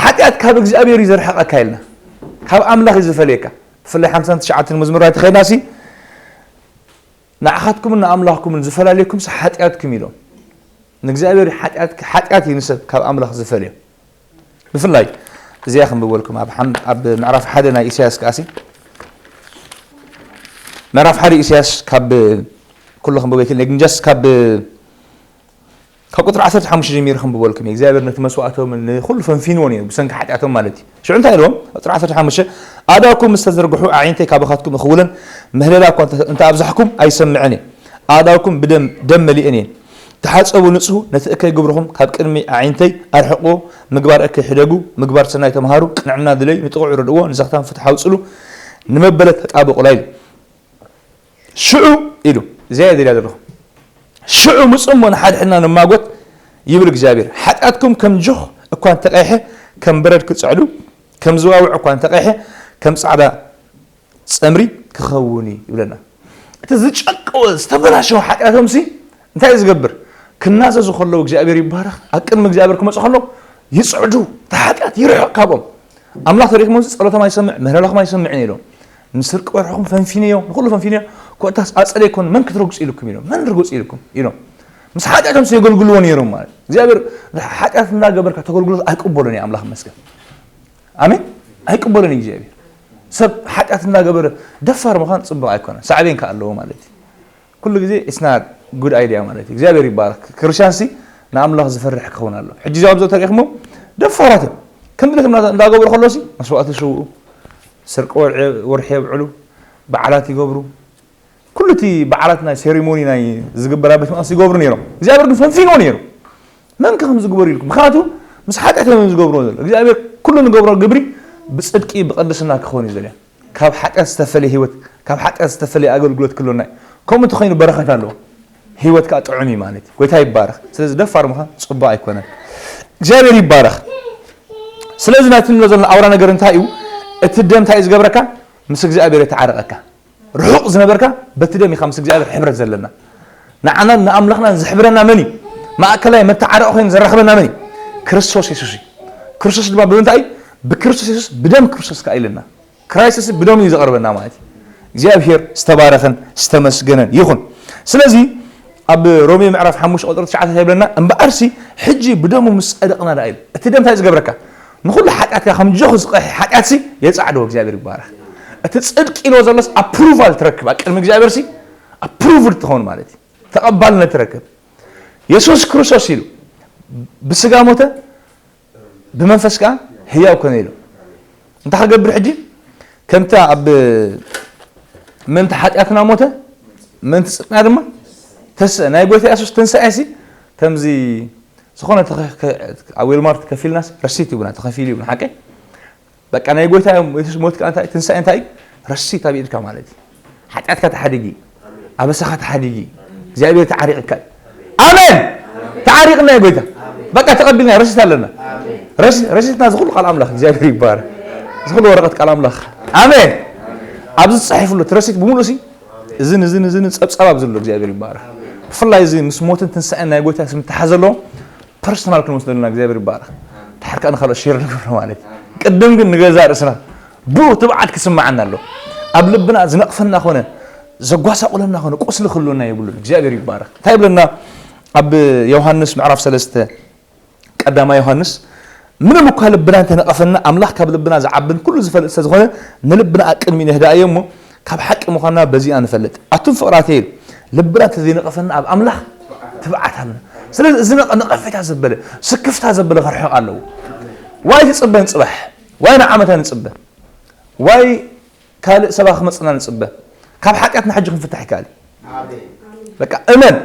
ሓጢኣት ካብ እግዚኣብሔር እዩ ዘርሕቐካ ኢልና። ካብ ኣምላኽ እዩ ዝፈልየካ። ብፍላይ ሓምሳን ትሽዓተን መዝሙር ተኸይድናሲ፣ ንዓኻትኩምን ንኣምላኽኩምን ዝፈላለየኩምሲ ሓጢኣትኩም ኢሎም። ንእግዚኣብሔር ሓጢኣት፣ ሓጢኣት እዩ ንሰብ ካብ ኣምላኽ ዝፈልዮ። ብፍላይ እዚኣ ክንብበልኩም ኣብ ሓም-፣ ኣብ ምዕራፍ ሓደ ናይ ኢሳያስ ከኣሲ፣ ምዕራፍ ሓደ ኢሳያስ ካብ ኩሉ ክንብቦ ኣይክእልን፣ ግን ጀስት ካብ ካብ ቁፅሪ ዓሰርተ ሓሙሽተ ጀሚረ ክንብበልኩም እየ። እግዚኣብሔር ነቲ መስዋእቶም ንኩሉ ፈንፊንዎ ነይሩ፣ ብሰንኪ ሓጢኣቶም ማለት እዩ። ሽዑ እንታይ ኢልዎም? ቁፅሪ ዓሰርተ ሓሙሽተ፣ ኣእዳውኩም ምስ ተዘርግሑ ኣዒንተይ ካባኻትኩም እኽውለን፣ ምህለላ እኳ እንተ ኣብዛሕኩም ኣይሰምዕን እየ። ኣእዳውኩም ብደም ደም መሊእን እየን። ተሓጸቡ፣ ንጽሁ፣ ነቲ እከይ ግብርኹም ካብ ቅድሚ ኣዒንተይ ኣርሕቕዎ። ምግባር እከይ ሕደጉ፣ ምግባር ሰናይ ተምሃሩ። ቅንዕና ድለዩ፣ ንጥቑዕ ረድእዎ፣ ንዘኽታም ፍትሕ ኣውጽሉ፣ ንመበለት ተጣበቑላ ኢሉ። ሽዑ ኢሉ፣ እዚኣ እየ ደልያ ዘለኹ። ሽዑ ምጹ እሞ ንሓድሕድና ንማጎት ይብል እግዚኣብሔር። ሓጢኣትኩም ከም ጆኽ እኳ እንተቐይሐ፣ ከም በረድ ክጽዕዱ፣ ከም ዝዋውዕ እኳ እንተቐይሐ፣ ከም ጻዕዳ ጸምሪ ክኸውን እዩ ይብለና። እቲ ዝጨቀወ ዝተበላሸወ ሓጢኣቶም ሲ እንታይ እዩ ዝገብር? ክናዘዙ ከለዉ እግዚኣብሔር ይባረኽ፣ ኣብ ቅድሚ እግዚኣብሔር ክመፁ ከለዉ ይፅዕዱ፣ እቲ ሓጢኣት ይርሕቕ ካብኦም። ኣምላኽ ተሪእኩሞ ሲ ጸሎቶም ኣይሰምዕ፣ ምህለላኹም ኣይሰምዕን ኢሎም። ንስርቂ ወርሕኹም ፈንፊንዮ፣ ንኹሉ ፈንፊንዮ፣ ኮታስ ኣጸደይኮን መን ክትረግጹ ኢልኩም ኢሎም፣ መን ርገጹ ኢልኩም ኢሎም። ምስ ሓጢኣቶም ሲ የገልግልዎ ነይሮም ማለት እዩ። እግዚኣብሔር ሓጢኣት እናገበርካ ተገልግሎት ኣይቅበሎን እዩ ኣምላኽ ይመስገን። ኣሜን። ኣይቅበሎን እዩ እግዚኣብሔር። ሰብ ሓጢኣት እናገበረ ደፋር ምዃን ጽቡቕ ኣይኮነን፣ ሳዕቤን ከኣ ኣለዎ ማለት እዩ። ኩሉ ግዜ it's not good idea ማለት እዩ። እግዚኣብሔር ይባረክ። ክርስቲያን ሲ ንኣምላኽ ዝፈርሕ ክኸውን ኣሎ። ሕጂ እዚኦም ዘተሪእኹሞ ደፋራት እዮም። ክንዲ ነቶም እንዳገበሩ ከሎ ሲ መስዋእቲ ይስውኡ፣ ስርቂ ወርሒ ወርሒ የብዕሉ፣ በዓላት ይገብሩ፣ ኩሉ እቲ በዓላት ናይ ሴሪሞኒ ናይ ዝግበር ኣብ ቤት መቕደስ ይገብሩ ነይሮም። እግዚኣብሔር ግን ፈንፊንዎ ነይሩ። መን ከ ከም ዝግበሩ ኢልኩም? ምኽንያቱ ምስ ሓጢኣት እዮም ዝገብርዎ ዘሎ። እግዚኣብሔር ኩሉ ንገብሮ ግብሪ ብጽድቂ ብቕድስና ክኸውን እዩ ዘልያ። ካብ ሓጢኣት ዝተፈለየ ህይወት፣ ካብ ሓጢኣት ዝተፈለየ ኣገልግሎት ክህልወና እዩ። ከምኡ እንተኾይኑ በረኸት ኣለዎ። ህይወት ከዓ ጥዑም እዩ ማለት እዩ። ጎይታ ይባረኽ። ስለዚ ደፋር ምዃን ጽቡቕ ኣይኮነን። እግዚኣብሔር ይባረኽ። ስለዚ ናይቲ ንብሎ ዘለና ኣውራ ነገር እንታይ እዩ? እቲ ደም እንታይ እዩ ዝገብረካ? ምስ እግዚኣብሔር የተዓረቐካ። ርሑቕ ዝነበርካ በቲ ደም ኢኻ ምስ እግዚኣብሔር ሕብረት ዘለና። ንዓናን ንኣምላኽናን ዝሕብረና መን እዩ? ማእከላይ መተዓረቒ ኮይኑ ዘራኽበና መን እዩ? ክርስቶስ የሱስ እዩ። ክርስቶስ ድማ ብምንታይ እዩ? ብክርስቶስ የሱስ፣ ብደም ክርስቶስ ከኣ ኢለና። ክራይስት ብደም እዩ ዘቕርበና ማለት እዩ። እግዚኣብሔር ዝተባረኸን ዝተመስገነን ይኹን። ስለዚ ኣብ ሮሜ ምዕራፍ ሓሙሽተ ቁፅሪ ትሽዓተ እንታይ ይብለና? እምበኣርሲ ሕጂ ብደሙ ምስ ጸደቕና ደኣ ኢሉ። እቲ ደም እንታይ ዝገብረካ? ንኹሉ ሓጢኣትካ ከም ጆኽ ዝቐሐ ሓጢኣትሲ የጻዕዶ። እግዚኣብሔር ይባረኽ። እቲ ጽድቂ ኢልዎ ዘሎስ ኣፕሩቫል ትረክብ ኣብ ቅድሚ እግዚኣብሔርሲ ኣፕሩቭድ ትኸውን ማለት እዩ። ተቐባልነት ትረክብ። የሱስ ክርስቶስ ኢሉ ብስጋ ሞተ፣ ብመንፈስ ከኣ ህያው ኮነ ኢሉ። እንታይ ክገብር ሕጂ? ከምታ ኣብ ምእንቲ ሓጢኣትና ሞተ፣ ምእንቲ ጽድቅና ድማ ተስአ። ናይ ጎይታ የሱስ ትንሳኤሲ ከምዚ ዝኾነ ተኸ-፣ ከ-፣ ኣብ ዌልማርት ከፊልናስ ረሲት ይብና፣ ተኸፊሉ ይብና፣ ሓቀይ? በቃ ናይ ጎይታ የሱስ ሞት ከኣ እንታይ፣ ትንሳኤ እንታይ እዩ? ረሲት ኣብ ኢድካ ማለት እዩ። ሓጢኣትካ ተሓዲጊ፣ ኣበሳኻ ተሓዲጊ፣ እግዚኣብሔር ተዓሪቕካ እዩ። ኣሜን። ተዓሪቕና እዩ ጎይታ። በቃ ተቐቢልና ረሲት ኣለና። ረሲ-፣ ረሲትና ዝኹሉ ቃል ኣምላኽ እግዚኣብሔር ይባረክ። ዝኹሉ ወረቐት ቃል ኣምላኽ። ኣሜን። ኣብዚ ተጻሒፉ ኣሎ፣ እቲ ረሲት ብምሉእ ሲ እዝን፣ እዝን፣ እዝን ጸብጻብ ኣብዚ ኣሎ። እግዚኣብሔር ይባረክ። ብፍላይ እዚ ምስ ሞትን ትንሳኤን ናይ ጎይታ ስም ተሓዘ ኣሎ። ፐርሰናል ክንወስዶ ኣለና። እግዚኣብሔር ይባረክ። ድሓር ከኣ ንኻልኦት ሼር ንገብሮ ማለት እዩ። ቅድም ግን ንገዛእ ርእስና ብኡ ትብዓት ክስምዓና ኣሎ። ኣብ ልብና ዝነቕፈና ኾነ ዘጓሳቑለና ኾነ ቁስሊ ክህልወና የብሉን። እግዚኣብሔር ይባረክ። እንታይ ይብለና ኣብ ዮሃንስ ምዕራፍ ሰለስተ፣ ቀዳማይ ዮሃንስ፣ ምንም እኳ ልብና እንተነቐፈና ኣምላኽ ካብ ልብና ዝዓብን ኩሉ ዝፈልጥ ስለ ዝኾነ ንልብና ኣቅድሚኡ ነህድኣ እየ እሞ ካብ ሓቂ ምዃንና በዚኣ ንፈልጥ። ኣቱም ፍቕራተይ ኢሉ ልብና እንተዘይነቐፈና ኣብ ኣምላኽ ትብዓት ኣለና። ስለዚ እዚ ነቐ-፣ ነቐፌታ ዘበለ፣ ስክፍታ ዘበለ ክርሕቕ ኣለዎ። ዋይ ትጽበ ንጽባሕ፣ ዋይ ንዓመታ ንጽበ፣ ዋይ ካልእ ሰባ ክመጽና ንጽበ። ካብ ሓጢኣትና ሕጂ ክንፍታሕ ይከኣል እዩ። በቃ እመን።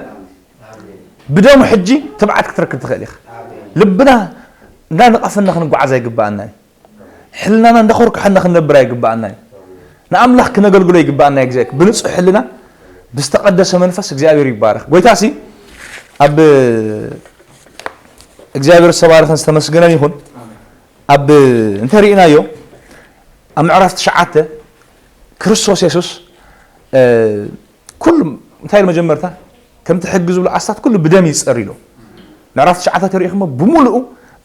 ብደሙ ሕጂ ትብዓት ክትረክብ ትኽእል ኢኻ። ልብና እንዳነቐፈና ክንጓዓዝ ኣይግባኣና እዩ። ሕልናና እንዳኾርኩሐና ክንነብር ኣይግባኣና እዩ። ንኣምላኽ ክነገልግሎ ይግባኣና እዩ። እግዚኣብሔር ብንጹህ ሕልና ብዝተቐደሰ መንፈስ እግዚኣብሔር ይባረኽ። ጎይታሲ ኣብ እግዚኣብሔር ዝተባረኸን ዝተመስገነን ይኹን። ኣብ እንተሪእናዮ ኣብ ምዕራፍ ትሽዓተ ክርስቶስ የሱስ፣ እ፣ ኩሉ እንታይ ኢሉ መጀመርታ? ከምቲ ሕጊ ዝብሎ ኣስታት ኩሉ ብደም እዩ ዝጸሪ ኢሉ። ምዕራፍ ትሽዓተ ተሪእኹሞ ብምሉኡ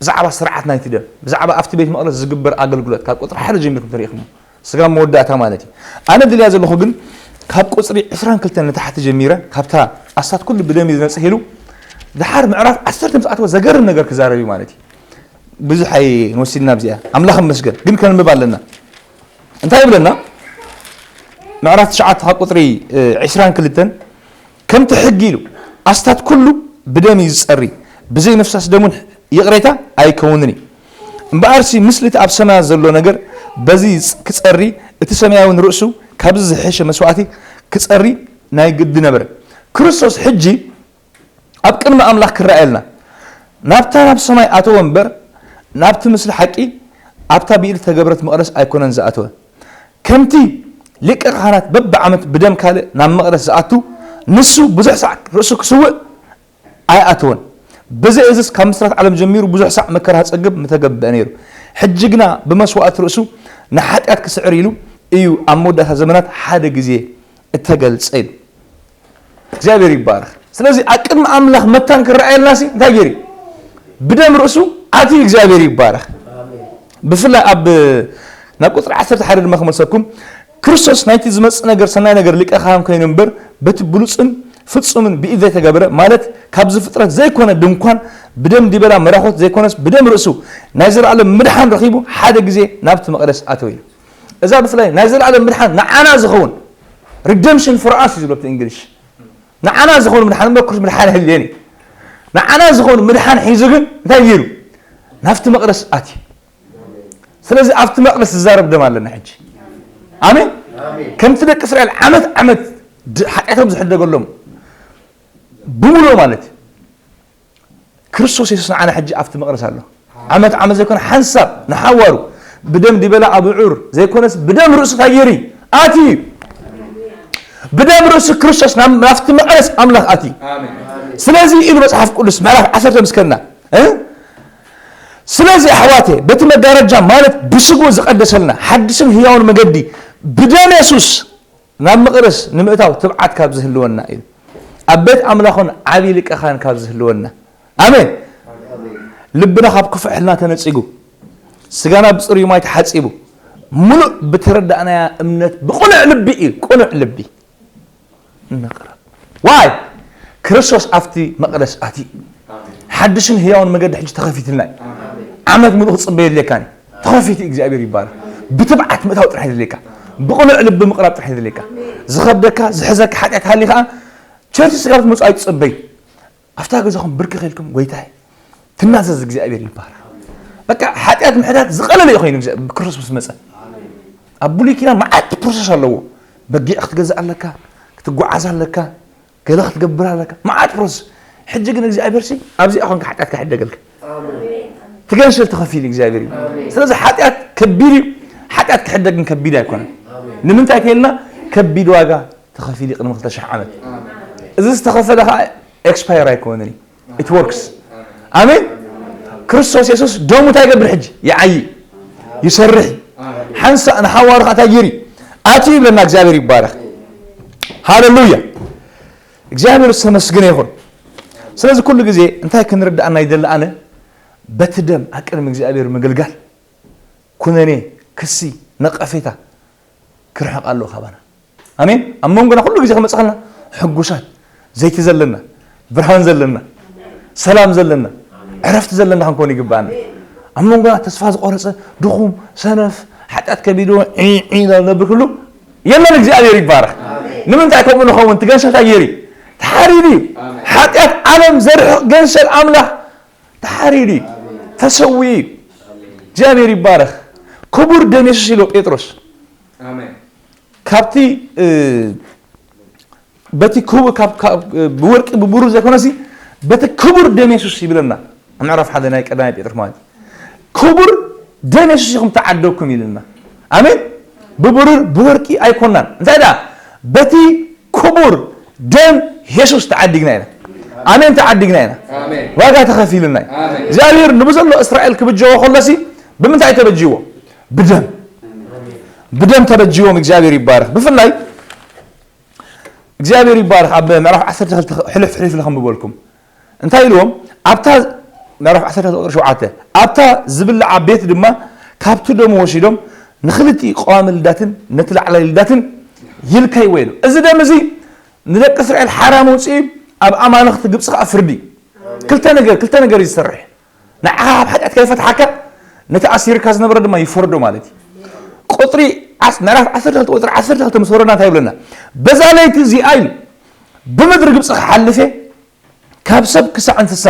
ብዛዕባ ስርዓት ናይቲ ደም፣ ብዛዕባ ኣብቲ ቤት መቕደስ ዝግበር ኣገልግሎት ካብ ቁጽሪ ሓደ ጀሚርኩም ተሪእኹሞ። ስጋብ መወዳእታ ማለት እዩ። ኣነ ድልያ ዘለኹ ግን ካብ ቁጽሪ ዕስራን ክልተን ንታሕቲ ጀሚረ፣ ካብታ ኣስታት ኩሉ ብደም እዩ ዝነጽህ ኢሉ፣ ድሓር ምዕራፍ ዓሰርተ ምስ ኣተወ ዘገርም ነገር ክዛረብ እዩ ማለት እዩ። ብዙሕ ኣይንወስድና ኣብዚኣ። ኣምላኽ ይመስገን። ግን ከንብብ ኣለና። እንታይ ይብለና? ምዕራፍ ትሽዓተ ካብ ቁጽሪ፣ እ፣ ዕስራን ክልተን፣ ከምቲ ሕጊ ኢሉ ኣስታት ኩሉ ብደም እዩ ዝጸሪ፣ ብዘይ ምፍሳስ ደሙን ይቕሬታ ኣይከውንን እዩ። እምበኣርሲ፣ ምስሊቲ ኣብ ሰማያት ዘሎ ነገር በዚ ክጸሪ፣ እቲ ሰማያውን ርእሱ ካብዚ ዝሕሸ መስዋእቲ ክጸሪ ናይ ግዲ ነበረ። ክርስቶስ ሕጂ ኣብ ቅድሚ ኣምላኽ ክረኣየልና ናብታ ናብ ሰማይ ኣተወ እምበር፣ ናብቲ ምስሊ ሓቂ ኣብታ ብኢድ ተገብረት መቕደስ ኣይኮነን ዝኣተወ። ከምቲ ሊቀ ካህናት በብዓመት ብደም ካልእ ናብ መቕደስ ዝኣቱ፣ ንሱ ብዙሕ ሳዕ ርእሱ ክስውእ ኣይኣተወን። ብዘይ እዝስ ካብ ምስራት ዓለም ጀሚሩ ብዙሕ ሳዕ መከራ ክጸግብ ምተገብአ ነይሩ። ሕጂ ግና ብመስዋእቲ ርእሱ ንሓጢኣት ክስዕር ኢሉ እዩ ኣብ መወዳእታ ዘመናት ሓደ ግዜ እተገልጸ ኢሉ። እግዚኣብሔር ይባረኽ። ስለዚ ኣብ ቅድሚ ኣምላኽ መታን ክረኣየልና ሲ እንታይ ገይሩ? ብደም ርእሱ ኣትዩ። እግዚኣብሔር ይባረኽ። ብፍላይ ኣብ ናብ ቁፅሪ ዓሰርተ ሓደ ድማ ክመልሰኩም። ክርስቶስ ናይቲ ዝመጽእ ነገር ሰናይ ነገር ሊቀ ካህን ኮይኑ እምበር በቲ ብሉጽን ፍጹምን ብኢድ ዘይተገብረ ማለት ካብዚ ፍጥረት ዘይኮነ ድንኳን ብደም ዲበላ መራኾት ዘይኮነስ ብደም ርእሱ ናይ ዘለኣለም ምድሓን ረኺቡ ሓደ ግዜ ናብቲ መቕደስ ኣተወ ኢሉ። እዛ ብፍላይ ናይ ዘለኣለም ምድሓን ንዓና ዝኸውን redemption for us እዩ ዝብሎ ብቲ እንግሊሽ። ንዓና ዝኾኑ ምድሓን እምበር ኩርስ ምድሓን የህልየን እዩ። ንዓና ዝኾኑ ምድሓን ሒዙ ግን እንታይ ገይሩ? ናብቲ መቕደስ ኣትዩ። ስለዚ ኣብቲ መቕደስ ዝዛረብ ደም ኣለና ሕጂ። ኣሜን። ከምቲ ደቂ እስራኤል ዓመት ዓመት ድ- ሓጢኣቶም ዝሕደገሎም ብምሉእ ማለት እዩ። ክርስቶስ የሱስ ንዓና ሕጂ ኣብቲ መቕደስ ኣሎ። ዓመት ዓመት ዘይኮነ ሓንሳብ ንሓዋሩ ብደም ዲበላ ኣብዑር ዘይኮነስ ብደም ርእሱ እንታይ ገይሩ? ኣትዩ። ብደም ርእሱ ክርስቶስ ናብ- ናብቲ መቕደስ ኣምላኽ ኣትዩ። ስለዚ ኢሉ መጽሓፍ ቅዱስ ምዕራፍ ዓሰርተ ምስከና እ? ስለዚ ኣሕዋተ በቲ መጋረጃ ማለት ብስግኡ ዝቐደሰልና ሓድስን ህያውን መገዲ ብደም የሱስ ናብ መቕደስ ንምእታው ትብዓት ካብ ዝህልወና እዩ። ኣብ ቤት ኣምላኽን ዓብዪ ሊቀ ካህን ካብ ዝህልወና። ኣሜን። ልብና ካብ ክፉእ ሕልና ተነጺጉ፣ ስጋና ብጽሩይ ማይ ተሓጺቡ፣ ምሉእ ብተረዳእናያ እምነት ብቕኑዕ ልቢ እዩ፣ ቅኑዕ ልቢ ንቕረብ። ዋይ? ክርስቶስ ኣብቲ መቕደስ ኣትዩ። ሓድሽን ህያውን መገዲ ሕጂ ተኸፊትልና እዩ። ዓመት ምሉእ ክጽበየሉ የካን እዩ። ተኸፊቱ እግዚኣብሔር ይባረክ። ብትብዓት ምእታው ጥራሕ የድልየካ። ብቕኑዕ ልቢ ምቕራብ ጥራሕ የድልየካ። ዝኸብደካ፣ ዝሕዘካ ሓጢኣት ሃሊ ከኣ ቸርች ስጋብ ትመጹ ኣይትጸበዩ። ኣብታ ገዛኹም ብርክኽ ኢልኩም ጎይታይ ትናዘዝ እግዚኣብሔር ይባረክ። በቃ ሓጢኣት ምሕዳግ ዝቐለለ እዩ ኮይኑ ብክርስቶስ ምስ መጸ። ኣብ ብሉይ ኪዳን መዓት ፕሮሰስ ኣለዎ። በጊዕ ክትገዝእ ኣለካ፣ ክትጓዓዝ ኣለካ፣ ገለ ክትገብር ኣለካ፣ መዓት ፕሮሰስ። ሕጂ ግን እግዚኣብሔር ሲ ኣብዚኣ ኮንካ ሓጢኣትካ ይሕደገልካ። ትገንሸል ተኸፊል እግዚኣብሔር እዩ። ስለዚ ሓጢኣት ከቢድ እዩ። ሓጢኣት ክሕደግ ግን ከቢድ ኣይኮነን። ንምንታይ ከይልና ከቢድ ዋጋ ተኸፊሉ ቅድሚ ክልተ ሽሕ ዓመት። እዚ ዝተኸፈለ ከዓ ኤክስፓየር ኣይኮነን እዩ። It works። ኣሜን። ክርስቶስ የሱስ ደሙ እንታይ ይገብር ሕጂ? ይዓዪ፣ ይሰርሕ። ሓንሳእ ንሓዋሩ ከዓ እንታይ ገይሩ? ኣትዩ ይብለና። እግዚኣብሔር ይባረክ። ሃሌሉያ። እግዚኣብሔር ዝተመስገነ ይኹን። ስለዚ ኩሉ ግዜ እንታይ ክንርዳእ ናይ ደሊ ኣነ በቲ ደም ኣብ ቅድሚ እግዚኣብሔር ምግልጋል ኩነኔ፣ ክሲ፣ ነቀፌታ ክርሕቕ ኣለዎ ካባና። ኣሜን። ኣብ መንጎና ኩሉ ግዜ ክመጽእ ከለና ሕጉሳት፣ ዘይቲ ዘለና፣ ብርሃን ዘለና፣ ሰላም ዘለና፣ ዕረፍቲ ዘለና ክንኮን ይግባኣና። ኣብ መንጎና ተስፋ ዝቆረጸ፣ ድኹም፣ ሰነፍ፣ ሓጢኣት ከቢድዎ ዒ ዒ እናበለ ዝነብር ኩሉ የለን። እግዚኣብሔር ይባረክ። ንምንታይ ከምኡ ንኸውን? እቲ ገንሸል እንታይ ገይሩ? ተሓሪዱ እዩ። ሓጢኣት ዓለም ዘርሕቕ ገንሸል ኣምላኽ ተሓሪዱ እዩ። ተሰዊኡ እዩ። እግዚኣብሔር ይባረክ። ክቡር ደም የሱስ ኢሎ ጴጥሮስ። ኣሜን። ካብቲ እ፣ በቲ ክቡ- ካብ- ካብ- ብወርቂ ብብሩር ዘይኮነሲ በቲ ክቡር ደም የሱስ ይብለና። ኣብ ምዕራፍ ሓደ ናይ ቀዳማይ ጴጥሮስ ማለት እዩ። ክቡር ደም የሱስ ኢኹም ተዓደግኩም ይልና። ኣሜን። ብብሩር ብወርቂ ኣይኮናን። እንታይ ደኣ? በቲ ክቡር ደም የሱስ ተዓዲግና ኢና። ኣሜን። ተዓዲግና ኢና። ኣሜን። ዋጋ ተኸፊልና እዩ። ኣሜን። እግዚኣብሔር ንብዘሎ እስራኤል ክብጀዎ ከሎሲ ብምንታይ ተበጅዎ? ብደም። ብደም ተበጅዎም። እግዚኣብሔር ይባረክ። ብፍላይ እግዚኣብሔር ይባረክ። ኣብ ምዕራፍ ዓሰርተ ክልተ ሕልፍ ሕልፍ ኢለ ከንብበልኩም። እንታይ ኢልዎም? ኣብታ ምዕራፍ ዓሰርተ ክልተ ቁፅሪ ሸውዓተ፣ ኣብታ ዝብልዓ ቤት ድማ ካብቲ ደሙ ወሲዶም ንክልቲኡ ቀዋሚ ልዳትን ነቲ ላዕላይ ልዳትን ይልከይዎ ኢሉ። እዚ ደም እዚ ንደቂ እስራኤል ሓራ መውፅኢ፣ ኣብ ኣማልኽቲ ግብፂ ከዓ ፍርዲ። ክልተ ነገር፣ ክልተ ነገር እዩ ዝሰርሕ። ንዓኻ ካብ ሓጢኣትካ ይፈትሓካ፣ ነቲ ኣሲርካ ዝነበረ ድማ ይፈርዶ ማለት እዩ። ቁፅሪ ዓስ- ምዕራፍ ዓሰርተ ክልተ ቁፅሪ ዓሰርተ ክልተ ምስ ወረድና እንታይ ይብለና? በዛ ለይቲ እዚኣ ኢሉ ብምድሪ ግብፂ ክሓልፍ እየ፣ ካብ ሰብ ክሳዕ እንስሳ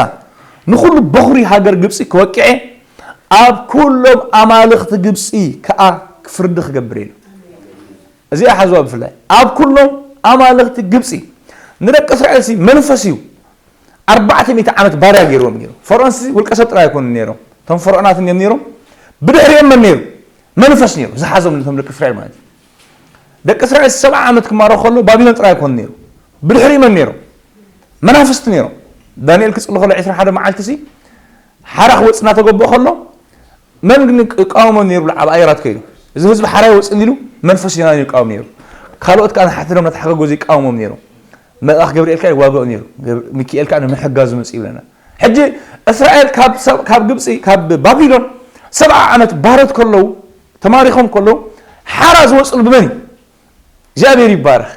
ንኹሉ በኹሪ ሃገር ግብፂ ክወቅዐ፣ ኣብ ኩሎም ኣማልኽቲ ግብፂ ከዓ ፍርዲ ክገብር ኢሉ። እዚኣ ሓዝዋ ብፍላይ። ኣብ ኩሎም ኣማልኽቲ ግብፂ ንደቂ እስራኤል ሲ መንፈስ እዩ። ኣርባዕተ ሚእቲ ዓመት ባርያ ገይርዎም ነይሩ። ፈርዖን ሲ ውልቀ ሰብ ጥራይ ኣይኮኑን ነይሮም። እቶም ፈርዖናት እዮም ነይሮም። ብድሕሪኦም መን ነይሩ? መንፈስ ነይሩ። ዝሓዞም ነቶም ደቂ እስራኤል ማለት እዩ። ደቂ እስራኤል ሰብዓ ዓመት ክማረኹ ከሎ ባቢሎን ጥራይ ኣይኮኑን ነይሩ። ብድሕሪኡ መን ነይሮም? መናፍስቲ ነይሮም። ዳንኤል ክጽሊ ከሎ ዕስራን ሓደን መዓልቲ ሲ ሓራ ክወጽእ እናተገበኦ ከሎ መን ግን ይቃወሞ ነይሩ? ኣብ ኣየራት ከይዱ እዚ ህዝቢ ሓራ ይወጽእ እንዲሉ መንፈስ ዮናን ይቃወም ነይሩ። ካልኦት ከኣ ንሓትዶም ነቲ ሓገጎዚ ይቃወሞም ነይሩ። መልኣኽ ገብርኤል ከኣ ይዋግኦ ነይሩ። ገብ-፣ ሚካኤል ከኣ ንምሕጋዝ መጽእ ይብለና። ሕጂ እስራኤል ካብ ሰብ-፣ ካብ ግብጺ፣ ካብ ባቢሎን ሰብዓ ዓመት ባሮት ከለዉ፣ ተማሪኾም ከለዉ፣ ሓራ ዝወጽሉ ብመን እዩ? እግዚኣብሔር ይባረኽ።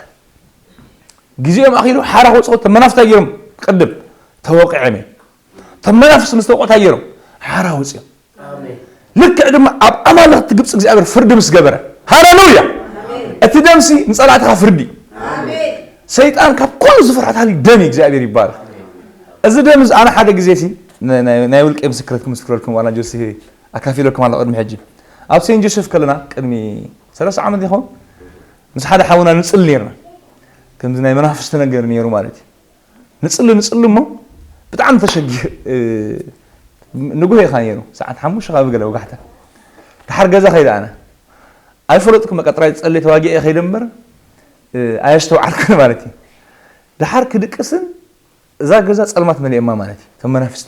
ግዜኦም ኣኺሉ ሓራ ክወጽኡ፣ እቶም መናፍስቲ ገይሮም ቅድም ተወቂዖም እዮም። እቶም መናፍስቲ ምስ ተወቅዑ እንታይ ገይሮም? ሓራ ወጽዮም። ኣሜን። ልክዕ ድማ ኣብ ኣማልኽቲ ግብጺ እግዚኣብሔር ፍርዲ ምስ ገበረ፣ ሃሌሉያ! ኣሜን። እቲ ደምሲ ንጸላእትኻ ፍርዲ እዩ። ኣሜን። ሰይጣን ካብ ኩሉ ዝፈርሖ ተሃሊ ደም እዩ። እግዚኣብሔር ይባረኽ። እዚ ደም እዚ ኣነ ሓደ ግዜ ሲ ን-፣ ናይ፣ ናይ ውልቀይ ምስክረት ክምስክረልኩም ዋላ ጆሲ ኣካፊለኩም ኣሎ ቅድሚ ሕጂ። ኣብ ሴንት ጆሴፍ ከለና ቅድሚ ሰላሳ ዓመት ይኸውን ምስ ሓደ ሓውና ንጽሊ ነይርና። ከምዚ ናይ መናፍስቲ ነገር ነይሩ ማለት እዩ። ንጽሊ፣ ንጽሊ እሞ ብጣዕሚ ተሸጊ-፣ እ፣ ንጉሆ ኢኻ ነይሩ። ሰዓት ሓሙሽተ ከባቢ ገለ ወጋሕታ። ደሓር ገዛ ከይደ ኣነ። ኣይፈለጥኩ፣ በቃ ጥራይ ጸልየ ተዋጊኤ ከይደ እምበር፣ እ፣ ኣየስተውዓልኩን ማለት እዩ። ደሓር ክድቅስን እዛ ገዛ ጸልማት መሊኦማ ማለት እዩ። እቶም መናፍስቲ።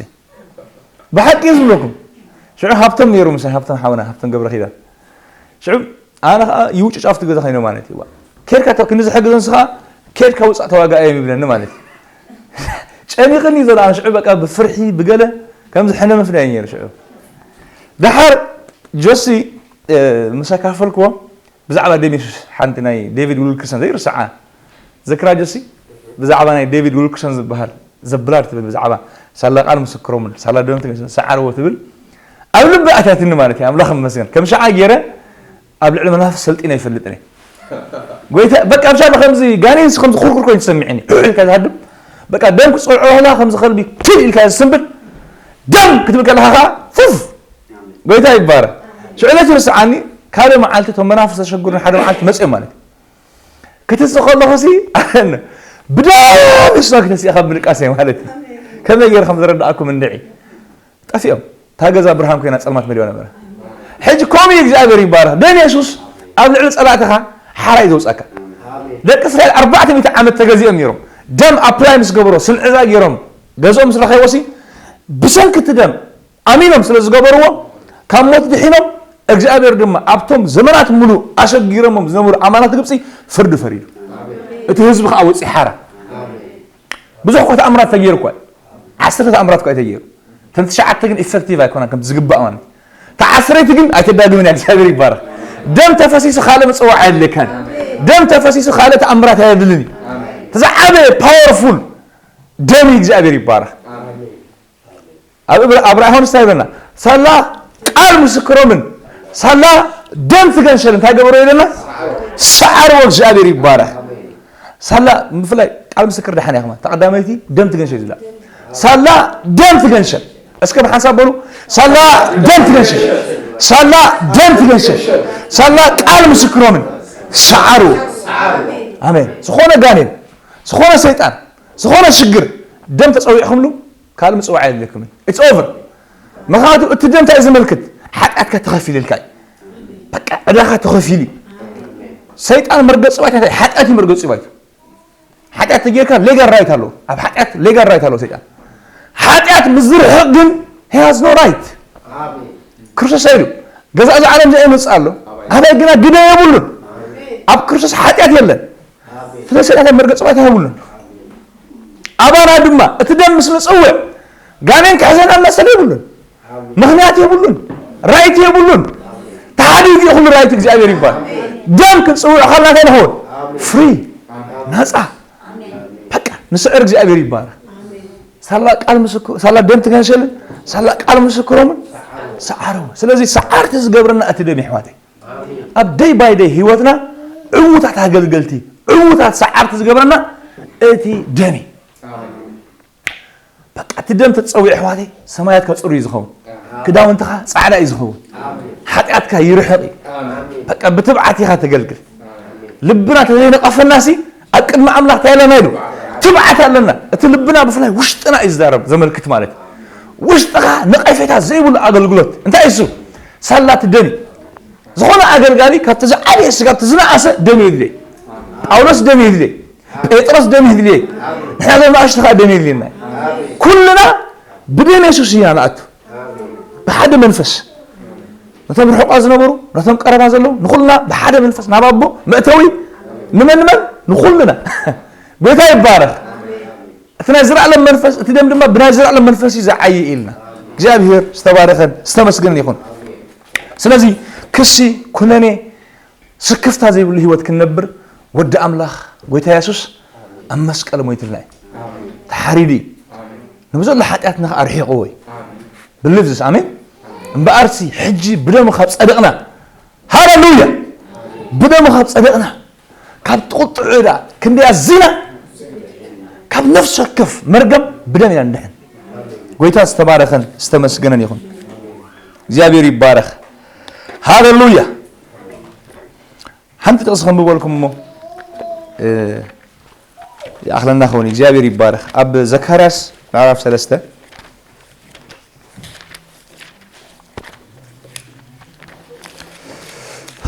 ብሓቂ እየ ዝብለኩም። ሽዑ ሃብቶም ነይሩ ምሳይ፣ ሃብቶም ሓውና፣ ሃብቶም ገብረ ኪዳን። ሽዑ ኣነ ኸኣ ይውጭጫ ኣብቲ ገዛ ኸይነ ማለት እዩ። ዋ። ኬድካ ተ-፣ ክንዲ ዝሕግዞ ንሱ ኸኣ ኬድካ ውጻእ ተዋጋእ እዮም ይብለኒ ማለት እዩ። ጨኒቕኒ ዘሎ ኣነ ሽዑ በቃ ብፍርሒ ብገለ ከም ዝሕነ መፍለያ ነይሩ ሽዑ። ደሓር ጆሲ፣ እ፣ ምስ ኣካፈልክዎ ብዛዕባ ደም የሱስ ሓንቲ ናይ ዴቪድ ዊልከርሰን ዘይርስዓ ዝክራ ጆሲ፣ ብዛዕባ ናይ ዴቪድ ዊልከርሰን ዝበሃል ዘብላድ ትብል ብዛዕባ ሳላ ቃል ምስክሮምን ሳላ ደም ትገስን ሰዓርዎ ትብል ኣብ ልቢ ኣትያትኒ ማለት እዩ። ኣምላኽ ይመስገን። ከም ሸዓ ገይረ ኣብ ልዕሊ መናፍስቲ ሰልጢነ ኣይፈልጥን እየ። ጎይታ በቃ ብሻ ከምዚ ጋኔንስ ከምዚ ኩርኩር ኮይኑ ትሰሚዕኒ። ሑሕ ኢልካ ዝሃድም በቃ ደም ክጸውዖ ከላ ከምዚ ከልቢ ትል ኢልካ ዝስንብድ ደም ክትብል ከለኻ ኸዓ ፉፍ ጎይታ ይባረክ። ሽዑ ዕለት ይርስዓኒ ካልእ መዓልቲ እቶም መናፍስቲ ዘሸግሩኒ ሓደ መዓልቲ መጽኦም ማለት እዩ። ክትስእ ከለኹ ሲ ብደም ንስኻ ክተስእ ኢኻ ብንቃሴ ማለት እዩ። ከመይ ገይረ ከም ዘረዳእኩም እንድዒ። ጠፊኦም። እታ ገዛ ብርሃን ኮይና ጸልማት መሊኦ ነበረ። ሕጂ ከምኡ እዩ እግዚኣብሔር ይባረኽ። ደም የሱስ ኣብ ልዕሊ ጸላእትኻ ሓራ እዩ ዘውጸካ። ደቂ እስራኤል ኣርባዕተ ሚእቲ ዓመት ተገዚኦም ነይሮም። ደም ኣፕላይ ምስ ገበሮ፣ ስንዕዛ ገይሮም፣ ገዝኦም ምስ ረኸቦ ሲ ብሰንኪ እቲ ደም ኣሚኖም ስለ ዝገበርዎ ካብ ሞት ድሒኖም፣ እግዚኣብሔር ድማ ኣብቶም ዘመናት ሙሉእ ኣሸጊሮሞም ዝነበሩ ኣማናት ግብጺ ፍርዲ ፈሪዱ። እቲ ህዝቢ ከዓ ወፂ ሓራ። ብዙሕ እኳ ተኣምራት ተገይሩ እኳ፣ ዓሰርተ ተኣምራት እኳ ተገይሩ፣ እተን ትሽዓተ ግን ኢፌክቲቭ ኣይኮናን ከምቲ ዝግባእ ማለት እዩ። እታ ዓሰርተ ግን ኣይተዳግምን እያ። እግዚኣብሔር ይባረኽ። ደም ተፈሲሱ ካልእ ምፅዋዕ ኣየድልየካን። ደም ተፈሲሱ ካልእ ተኣምራት ኣየድልን እዩ። እቲ ዝዓበየ ፓወርፉል ደም እዩ። እግዚኣብሔር ይባረኽ። ኣብ እብራ-፣ ኣብ ራእይ ዮሃንስ እንታይ ይብለና? ሳላ ቃል ምስክሮምን ሳላ ደም ትገንሸል እንታይ ገበሮ ይብለና? ሰዓርዎ። እግዚኣብሔር ይባረኽ። ሳላ ምፍላይ ቃል ምስክር ደሓን እያ ከማን። እታ ቀዳመይቲ ደም ትገንሸል ዝብላ። ሳላ ደም ትገንሸል። እስከ ብሓንሳብ በሉ። ሳላ ደም ትገንሸል። ሳላ ደም ትገንሸል። ሳላ ቃል ምስክሮምን ሰዓርዎ። ኣሜን። ዝኾነ ጋኔን፣ ዝኾነ ሰይጣን፣ ዝኾነ ሽግር ደም ተጸዊዕኹምሉ ካልእ ምጽዋዕ የድልየኩምን። It's over። ምኽንያቱ እቲ ደም እንታይ እዩ ዘመልክት? ሓጢኣትካ ተኸፊልልካ እዩ። በቃ ዕዳኻ ተኸፊሉ እዩ። ሰይጣን መርገጺ ባይታ እንታይ? ሓጢኣት እዩ መርገጺ ባይቱ። ሓጢኣት ተጌርካ ሌጋል ራይት ኣለዎ። ኣብ ሓጢኣት ሌጋል ራይት ኣለዎ ሰይጣን። ሓጢኣት ምስ ዝርሕቕ ግን he has no right። ክርስቶስ እንታይ ኢሉ? ገዛእ እዚ ዓለም እዚኣ ይመጽእ ኣሎ፣ ኣባይ ግና ግደ የብሉን። ኣብ ክርስቶስ ሓጢኣት የለን። ስለ ሰይጣን መርገጺ ባይታ የብሉን። ኣባና ድማ እቲ ደም ምስ ንጽውዕ ጋኔን ክሕዘና መሰል የብሉን። ምኽንያት የብሉን። ራይት የብሉን። ተሓዲጉ እዩ ኩሉ ራይት እግዚኣብሔር ይባል። ደም ክንጽውዕ ከለና እንታይ ንኸውን? ፍሪ፣ ናጻ። በቃ ንስዕር እግዚኣብሔር ይባረክ። ሳላ ቃል ምስክር፣ ሳላ ደም ትገንሸልን፣ ሳላ ቃል ምስክሮምን ሰዓርዎ። ስለዚ ሰዓርቲ ዝገብረና እቲ ደም ይሕዋተይ። ኣብ ደይ ባይ ደይ ህይወትና ዕዉታት ኣገልገልቲ፣ ዕዉታት ሰዓርቲ ዝገብረና እቲ ደም እዩ። በቃ እቲ ደም ተጸዊዑ ኣሕዋተይ ሰማያትካ ጽሩይ እዩ ዝኸውን። ክዳውንትኻ ጻዕዳ እዩ ዝኸውን። ሓጢኣትካ ይርሕቕ እዩ። በቃ ብትብዓት ኢኻ ተገልግል። ልብና ተዘይነቐፈናሲ ኣብ ቅድሚ ኣምላኽ እንታይ ኣለና ኢሉ ትብዓት ኣለና። እቲ ልብና ብፍላይ ውሽጥና እዩ ዝዛረብ ዘመልክት ማለት እዩ። ውሽጥኻ ነቐፌታ ዘይብሉ ኣገልግሎት እንታይ እሱ ሳላ እቲ ደም እዩ። ዝኾነ ኣገልጋሊ ካብቲ ዝዓበየ ስጋብ እቲ ዝነኣሰ ደም የድልየ። ጳውሎስ ደም የድልየ። ጴጥሮስ ደም የድልየ። ንሕና ዞም ንኣሽቱ ከዓ ደም የድልየና እዩ። ኩልና ብደም የሱስ ኢና ንኣቱ። ብሓደ መንፈስ ነቶም ርሑቓ ዝነበሩ ነቶም ቀረባ ዘለዉ ንኹልና ብሓደ መንፈስ ናብ ኣቦ መእተዊ ንመን ንመን ንኹልና። ጎይታ ይባረኽ። እቲ ናይ ዝለዓለም መንፈስ እቲ ደም ድማ ብናይ ዝለዓለም መንፈስ እዩ ዝዓይ ኢልና። እግዚኣብሔር ዝተባረኸን ዝተመስገነን ይኹን። ስለዚ ክሲ ኩነኔ ስክፍታ ዘይብሉ ህይወት ክንነብር ወዲ ኣምላኽ ጎይታ የሱስ ኣብ መስቀል ሞይትልና እዩ። ተሓሪዱ እዩ። ንብዘሎ ሓጢኣትና ከዓ ኣርሒቕዎ እዩ። ብልብ ዝስ ኣሜን። እምበኣርሲ ሕጂ ብደሙ ካብ ጸደቕና፣ ሃሌሉያ፣ ብደሙ ካብ ጸደቕና፣ ካብ ትቕጥዑ ዕዳ ክንደይ ኣዚና፣ ካብ ነፍሲ ወከፍ መርገም ብደም ኢና ንድሕን። ጎይታ ዝተባረኸን ዝተመስገነን ይኹን። እግዚኣብሔር ይባረኽ። ሃሌሉያ። ሓንቲ ጥቕሲ ከንብበልኩም እሞ ይኣኽለና ኸውን። እግዚኣብሔር ይባረኽ። ኣብ ዘካርያስ ምዕራፍ ሰለስተ።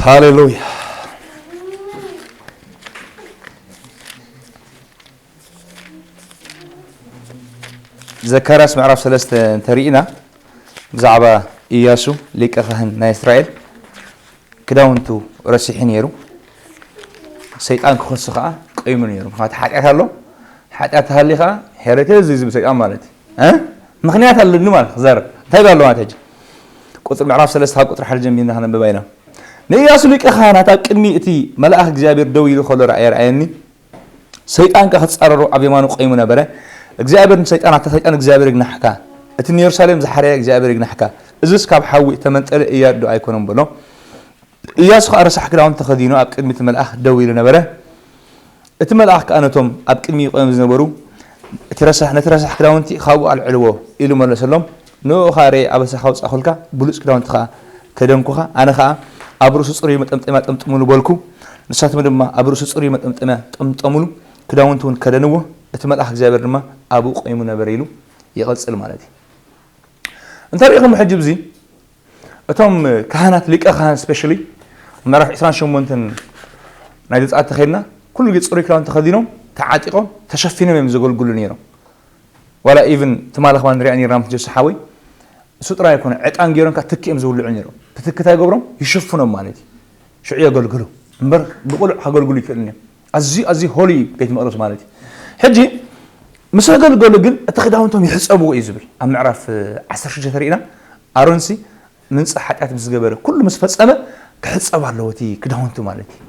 ሃሌሉያ። ዘካርያስ ምዕራፍ ሰለስተ እንተሪእና ብዛዕባ ኢያሱ ሊቀ ካህን ናይ እስራኤል ክዳውንቱ ረሲሑ ነይሩ። ሰይጣን ክኸሱ ከዓ ቆይሙ ነይሩ። ምክንያቱ ሓጢኣት ኣሎ። ሓጢኣት ተሃሊ ከዓ ሄረቴ እዚ ዝብል ሰይጣን ማለት እዩ። እ? ምክንያት ኣለኒ ማለት ክዛረብ። እንታይ ኣሎ ማለት ሕጂ? ቁፅሪ ምዕራፍ ሰለስተ ካብ ቁፅሪ ሓደ ጀሚርና ከነንብባ ኢና። ንኢያሱ ሊቀ ካህናት ኣብ ቅድሚ እቲ መልኣኽ እግዚኣብሔር ደው ኢሉ ከሎ ራእየ ረኣየኒ። ሰይጣን ከ ክጻረሮ ኣብ የማኑ ቆይሙ ነበረ። እግዚኣብሔር ንሰይጣን ኣታ ሰይጣን እግዚኣብሔር ይግናሕካ። እቲ ንየሩሳሌም ዝሓረየ እግዚኣብሔር ይግናሕካ። እዝስ ካብ ሓዊ እተመንጠለ እያድ ዶ ኣይኮነን በሎ። ኢያሱ ከኣ ረሳሕ ክዳውንቲ ተኸዲኑ ኣብ ቅድሚ እቲ መልኣኽ ደው ኢሉ ነበረ። እቲ መልኣኽ ከኣ ነቶም ኣብ ቅድሚ ቆይም ዝነበሩ እቲ ረሳሕ ነቲ ረሳሕ ክዳውንቲ ካብኡ ኣልዕልዎ ኢሉ መለሰሎም። ንኡ ኸኣ ርኤ ኣበሳ ካውጻእኹልካ ብሉጽ ክዳውንቲ ኸኣ ከደንኩኻ። ኣነ ኸኣ ኣብ ርእሱ ጽሩይ መጠምጠምያ ጠምጥሙሉ በልኩ። ንሳቶም ድማ ኣብ ርእሱ ጽሩይ መጠምጠምያ ጠምጠሙሉ፣ ክዳውንቲ እውን ከደንዎ። እቲ መልኣኽ እግዚኣብሔር ድማ ኣብኡ ቆይሙ ነበረ ኢሉ ይቐጽል ማለት እዩ። እንታይ ርኢኹም ሕጂ ብዚ እቶም ካህናት ሊቀ ካህን ስፔሻሊ ምዕራፍ ዕስራን ሸሞንተን ናይ ዘጸኣት ተኸድና ኩሉ ግዜ ጽሩይ ክዳውንቲ ተኸዲኖም ተዓጢቖም ተሸፊኖም እዮም ዘገልግሉ ነይሮም። ዋላ ኢቭን ትማሊ ከማን ንሪኣ ነርና ምስ ጆሲ ሓወይ እሱ ጥራይ ኣይኮነ ዕጣን ገይሮም ካብ ትኪ እዮም ዝውልዑ ነይሮም። ብትኪ እንታይ ይገብሮም ይሽፍኖም ማለት እዩ። ሽዑ የገልግሉ እምበር ብቁሉዕ ከገልግሉ ይክእሉ እዮም። ኣዝዩ ኣዝዩ ሆሊ ቤት መቅደስ ማለት እዩ። ሕጂ ምስ ኣገልገሉ ግን እቲ ክዳውንቶም ይሕፀብዎ እዩ ዝብል ኣብ ምዕራፍ ዓሰርተ ሽዱሽተ ተሪእና ኣሮንሲ ምንፃ ሓጢኣት ምስ ገበረ ኩሉ ምስ ፈፀመ ክሕፀብ ኣለዎ እቲ ክዳውንቱ ማለት እዩ።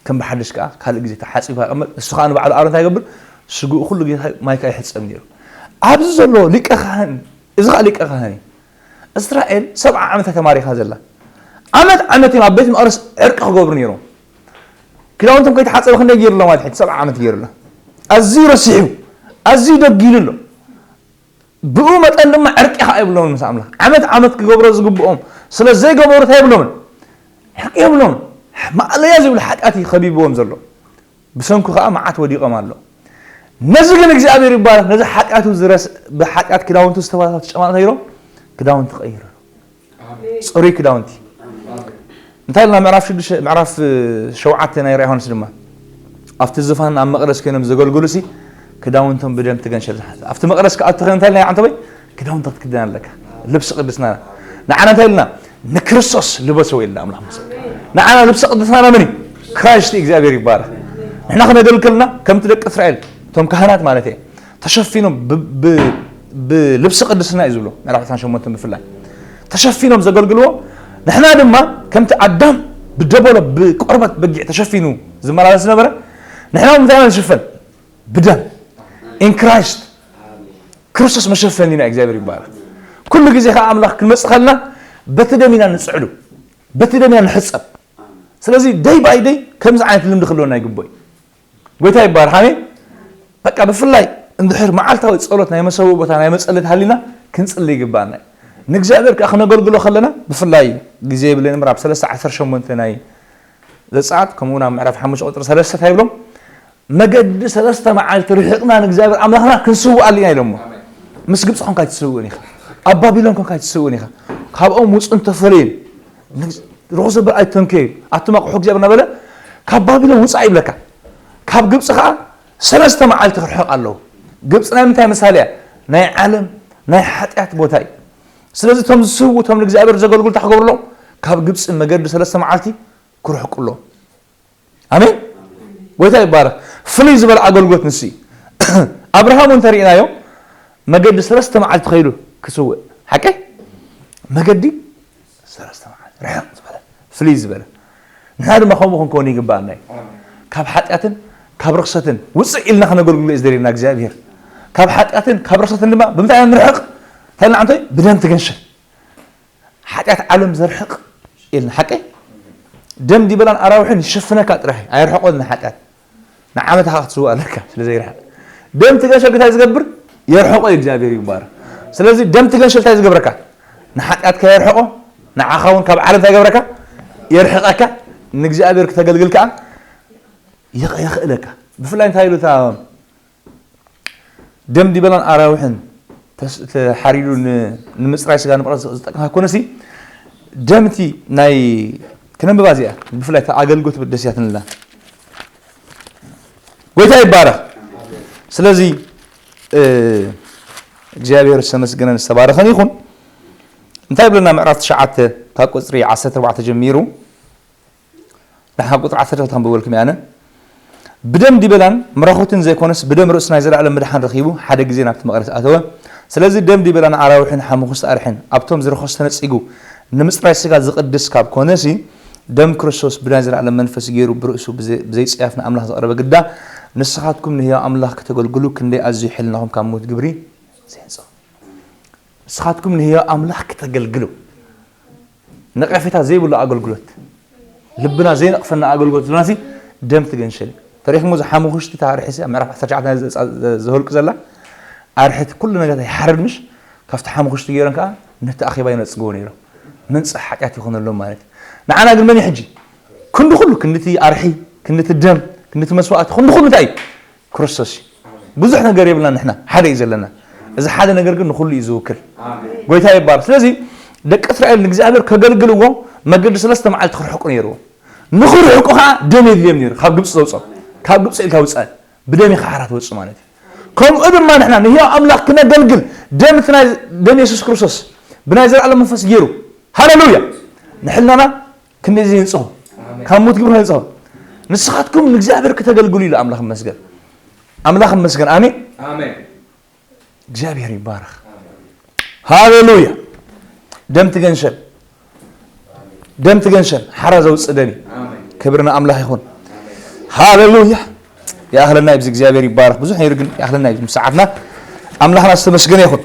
ከም ብሓድሽ ከዓ ካልእ ግዜ ተሓፂቡ ከቐመጥ እሱ ከዓ ንባዕሉ ኣሮን እንታይ ይገብር ስግኡ ኩሉ ግዜ ማይ ከዓ ይሕፀብ ነይሩ። ኣብዚ ዘሎ ሊቀ ካህን እዚ ከዓ ሊቀ ካህን እዩ። እስራኤል ሰብዓ ዓመት ተማሪኻ ዘላ ዓመት ዓመት እዮም ኣብ ቤት መቅደስ ዕርቂ ክገብሩ ነይሮም። ክዳውንቶም ከይተሓፀበ ክንደይ ገይሩ ኣሎ ማለት ሕጂ ሰብዓ ዓመት ገይሩ ኣሎ። ኣዝዩ ረሲሑ ኣዝዩ ደጊሉ ኣሎ። ብኡ መጠን ድማ ዕርቂ ከዓ ይብሎምን ምስ ኣምላኽ ዓመት ዓመት ክገብሮ ዝግብኦም ስለ ዘይገበሩ እንታይ ይብሎምን ዕርቂ የብሎምን። ማእለያ ዘይብሉ ሓጢኣት እዩ ከቢብዎም ዘሎ። ብሰንኩ ከዓ መዓት ወዲቖም ኣሎ። ነዚ ግን እግዚኣብሔር ይባረክ ነዚ ሓጢኣቱ ዝረስ ብሓጢኣት ክዳውንቱ ዝተባረኸ ተጨማልቀ ነይሮም ክዳውንቲ ቀይሩ ጽሩይ ክዳውንቲ እንታይ ኢልና ምዕራፍ ሽዱሽተ ምዕራፍ ሸውዓተ ናይ ራእይ ዮሃንስ ድማ ኣብቲ ዝፋን ኣብ መቅደስ ኮይኖም ዘገልግሉ ሲ ክዳውንቶም ብደም ትገንሸል ዝሓዘ ኣብቲ መቅደስ ክኣቱ ከ እንታይ ኢልና ይዓንተበይ ክዳውንቲ ክትክደን ኣለካ ልብሲ ቅድስና ንዓና እንታይ ኢልና ንክርስቶስ ልበስዎ ኢልና ኣምላኽ ምስ ንዓና ልብሲ ቅድስና መን እዩ ክራይስት እግዚኣብሔር ይባረክ ንሕና ክነገልግልና ከምቲ ደቂ እስራኤል እቶም ካህናት ማለት እየ ተሸፊኖም ብልብሲ ቅድስና እዩ ዝብሎ ምዕራፍ ዕስራን ሸሞንተን ብፍላይ ተሸፊኖም ዘገልግልዎ ንሕና ድማ ከምቲ ኣዳም ብደበሎ ብቆርበት በጊዕ ተሸፊኑ ዝመላለስ ዝነበረ ንሕና ምንታይ ኢና ንሽፈን ብደም in Christ ክርስቶስ መሸፈኒና እግዚኣብሔር ይባረክ ኩሉ ግዜ ከዓ ኣምላኽ ክንመፅእ ከለና በቲ ደም ኢና ንፅዕዱ በቲ ደም ኢና ንሕፀብ ስለዚ ደይ ባይ ደይ ከምዚ ዓይነት ልምዲ ክህልወና ይግቦ እዩ ጎይታ ይባረክ ኣሜን በቃ ብፍላይ እንድሕር መዓልታዊ ጸሎት ናይ መሰዊ ቦታ ናይ መጸለት ሃሊና ክንጽሊ ይግባና። ንእግዚኣብሔር ከኣ ክነገልግሎ ከለና ብፍላይ ግዜ የብለይን እምበር ኣብ ሰለስተ ዓሰርተ ሸሞንተ ናይ ዘጸኣት ከምኡ እውን ኣብ ምዕራፍ ሓሙሽተ ቁጽሪ ሰለስተ እንታይ ይብሎም? መገዲ ሰለስተ መዓልቲ ርሒቕና ንእግዚኣብሔር ኣምላኽና ክንስውኣሉ ኢና ኢሎሞ። ምስ ግብፂ ኮንካ ኣይትስውእን ኢኻ። ኣብ ባቢሎን ኮንካ ኣይትስውእን ኢኻ። ካብኦም ውፁ እንተፈለዩ ርኹስ ዘበር ኣይተንከዩ። ኣቱም ኣቑሑ እግዚኣብሔር እናበለ ካብ ባቢሎን ውፃእ ይብለካ። ካብ ግብፂ ከዓ ሰለስተ መዓልቲ ክርሕቕ ኣለዎ። ግብፂ ናይ ምንታይ ምሳሌ እያ? ናይ ዓለም ናይ ሓጢኣት ቦታ እዩ። ስለዚ እቶም ዝስውኡ እቶም ንእግዚኣብሔር ዘገልግሉ እንታይ ክገብሩ ኣለዎም? ካብ ግብፂ መገዲ ሰለስተ መዓልቲ ክርሕቁ ኣለዎም። ኣሜን። ጎይታ ይባረክ። ፍልይ ዝበለ ኣገልግሎት ንሱ እዩ። ኣብርሃም እውን እንተሪእናዮ መገዲ ሰለስተ መዓልቲ ከይዱ ክስውእ ሓቀይ መገዲ ሰለስተ መዓልቲ ርሕቕ ዝበለ ፍልይ ዝበለ ንሕና ድማ ከምኡ ክንከውን ይግባኣና እዩ። ካብ ሓጢኣትን ካብ ርክሰትን ውፅእ ኢልና ክነገልግሎ እዩ ዝደልየና እግዚኣብሔር። ካብ ሓጢኣትን ካብ ርክሰትን ድማ ብምንታይ ኢና ንርሕቕ? እንታይ ኢልና ዓንቶይ ብደም ትገንሸል ሓጢኣት ዓለም ዘርሕቕ ኢልና ሓቀይ ደም ዲበላን ኣራዊሕን ይሽፍነካ ጥራሕ ኣየርሕቆ ንሓጢኣት ንዓመት ካ ክትስዋ ኣለካ ስለ ዘይርሕቅ ደም ትገንሸል እንታይ ዝገብር የርሕቆ እዩ እግዚኣብሔር ይባረ ስለዚ ደም ትገንሸል እንታይ ዝገብረካ ንሓጢኣትካ የርሕቆ ንዓኻ እውን ካብ ዓለም እንታይ ገብረካ የርሕቀካ ንእግዚኣብሔር ክተገልግል ከዓ የኽእለካ ብፍላይ እንታይ ኢሉ ደም ዲበላን ኣራዊሕን ተሓሪዱ ንምፅራይ ስጋ ንመቕረብ ዝጠቅም ኮነሲ ደምቲ ናይ ክነንብባ እዚኣ ብፍላይ ኣገልግሎት ደስ ያትንላ ጎይታ ይባረክ ስለዚ እግዚኣብሔር ዝተመስገነን ዝተባረኸን ይኹን እንታይ ብለና ምዕራፍ ትሽዓተ ካብ ቁፅሪ ዓሰርተ ኣርባዕተ ጀሚሩ ንሓ ቁፅሪ ዓሰርተ ክልተ ከንብበልኩም እየ ኣነ። ብደም ዲበላን ምራኹትን ዘይኮነስ ብደም ርእሱ ናይ ዘለኣለም ምድሓን ረኺቡ ሓደ ግዜ ናብቲ መቕደስ ኣተወ። ስለዚ ደም ዲበላን ኣራዊሕን ሓሙኽስቲ ኣርሕን ኣብቶም ዝርኸሱ ተነጺጉ ንምጽራይ ስጋ ዝቕድስ ካብ ኮነሲ ደም ክርስቶስ ብናይ ዘለኣለም መንፈስ ገይሩ ብርእሱ ብዘይጽያፍ ንኣምላኽ ዘቕረበ ግዳ ንስኻትኩም ንህያው ኣምላኽ ከተገልግሉ ክንደይ ኣዝዩ ሕልናኹም ካብ ምዉት ግብሪ ዘየንጽእ። ንስኻትኩም ንህያው ኣምላኽ ክተገልግሉ ነቐፌታ ዘይብሉ ኣገልግሎት ልብና ዘይነቕፈና ኣገልግሎት ዝብላሲ ደም ትገንሸል እዩ ተሪኽሞ ዝሓሙኽሽቲ ታሪሒ ኣብ ምዕራፍ ዓሰርተ ትሽዓተ ዘህልቁ ዘላ ኣርሕቲ ኩሉ ነገር ይሓርድ ምሽ ካብቲ ሓሙኽሽቲ ገይሮም ከዓ ነቲ ኣኼባ ይነፅግዎ ነይሮም መንፅእ ሓጢኣት ይኾነሎም ማለት እዩ ንዓና ግን መን ሕጂ ክንዲ ኩሉ ክንድቲ ኣርሒ ክንድቲ ደም ክንድቲ መስዋእቲ ክንዲ ኩሉ እንታይ እዩ ክርስቶስ እዩ ብዙሕ ነገር የብልና ንሕና ሓደ እዩ ዘለና እዚ ሓደ ነገር ግን ንኩሉ እዩ ዝውክል ጎይታ ይባረክ ስለዚ ደቂ እስራኤል ንእግዚኣብሔር ከገልግልዎ መገዲ ሰለስተ መዓልቲ ክርሕቁ ነይርዎ ንክርሕቁ ከዓ ደም የድልዮም ነይሩ ካብ ግብፂ ዘውፅኦም ካብ ግብፂ ኢልካ ውፃእ ብደም ኢካ ሓራ ትወፅእ ማለት እዩ ከምኡ ድማ ንሕና ንህያው ኣምላኽ ክነገልግል ደም ደም የሱስ ክርስቶስ ብናይ ዘለኣለም መንፈስ ገይሩ ሃሌሉያ ንሕልናና ክንደይ ዘየንጽሆ ካብ ሞት ግብሪ ከንጽሆ ንስኻትኩም ንእግዚኣብሔር ክተገልግሉ ኢሉ ኣምላኽ መስገን ኣምላኽ መስገን ኣሜን እግዚኣብሔር ይባረኽ ሃሌሉያ ደም ትገንሸል ደም ትገንሸል ሓራ ዘውፅእ ደም ክብሪ ንኣምላኽ ይኹን ሃሌሉያ ይኣኽለና እዩ እግዚኣብሔር ይባረኽ ብዙሕ ነይሩ ግን ይኣኽለና እዩ ሰዓትና ኣምላኽና ዝተመስገነ ይኹን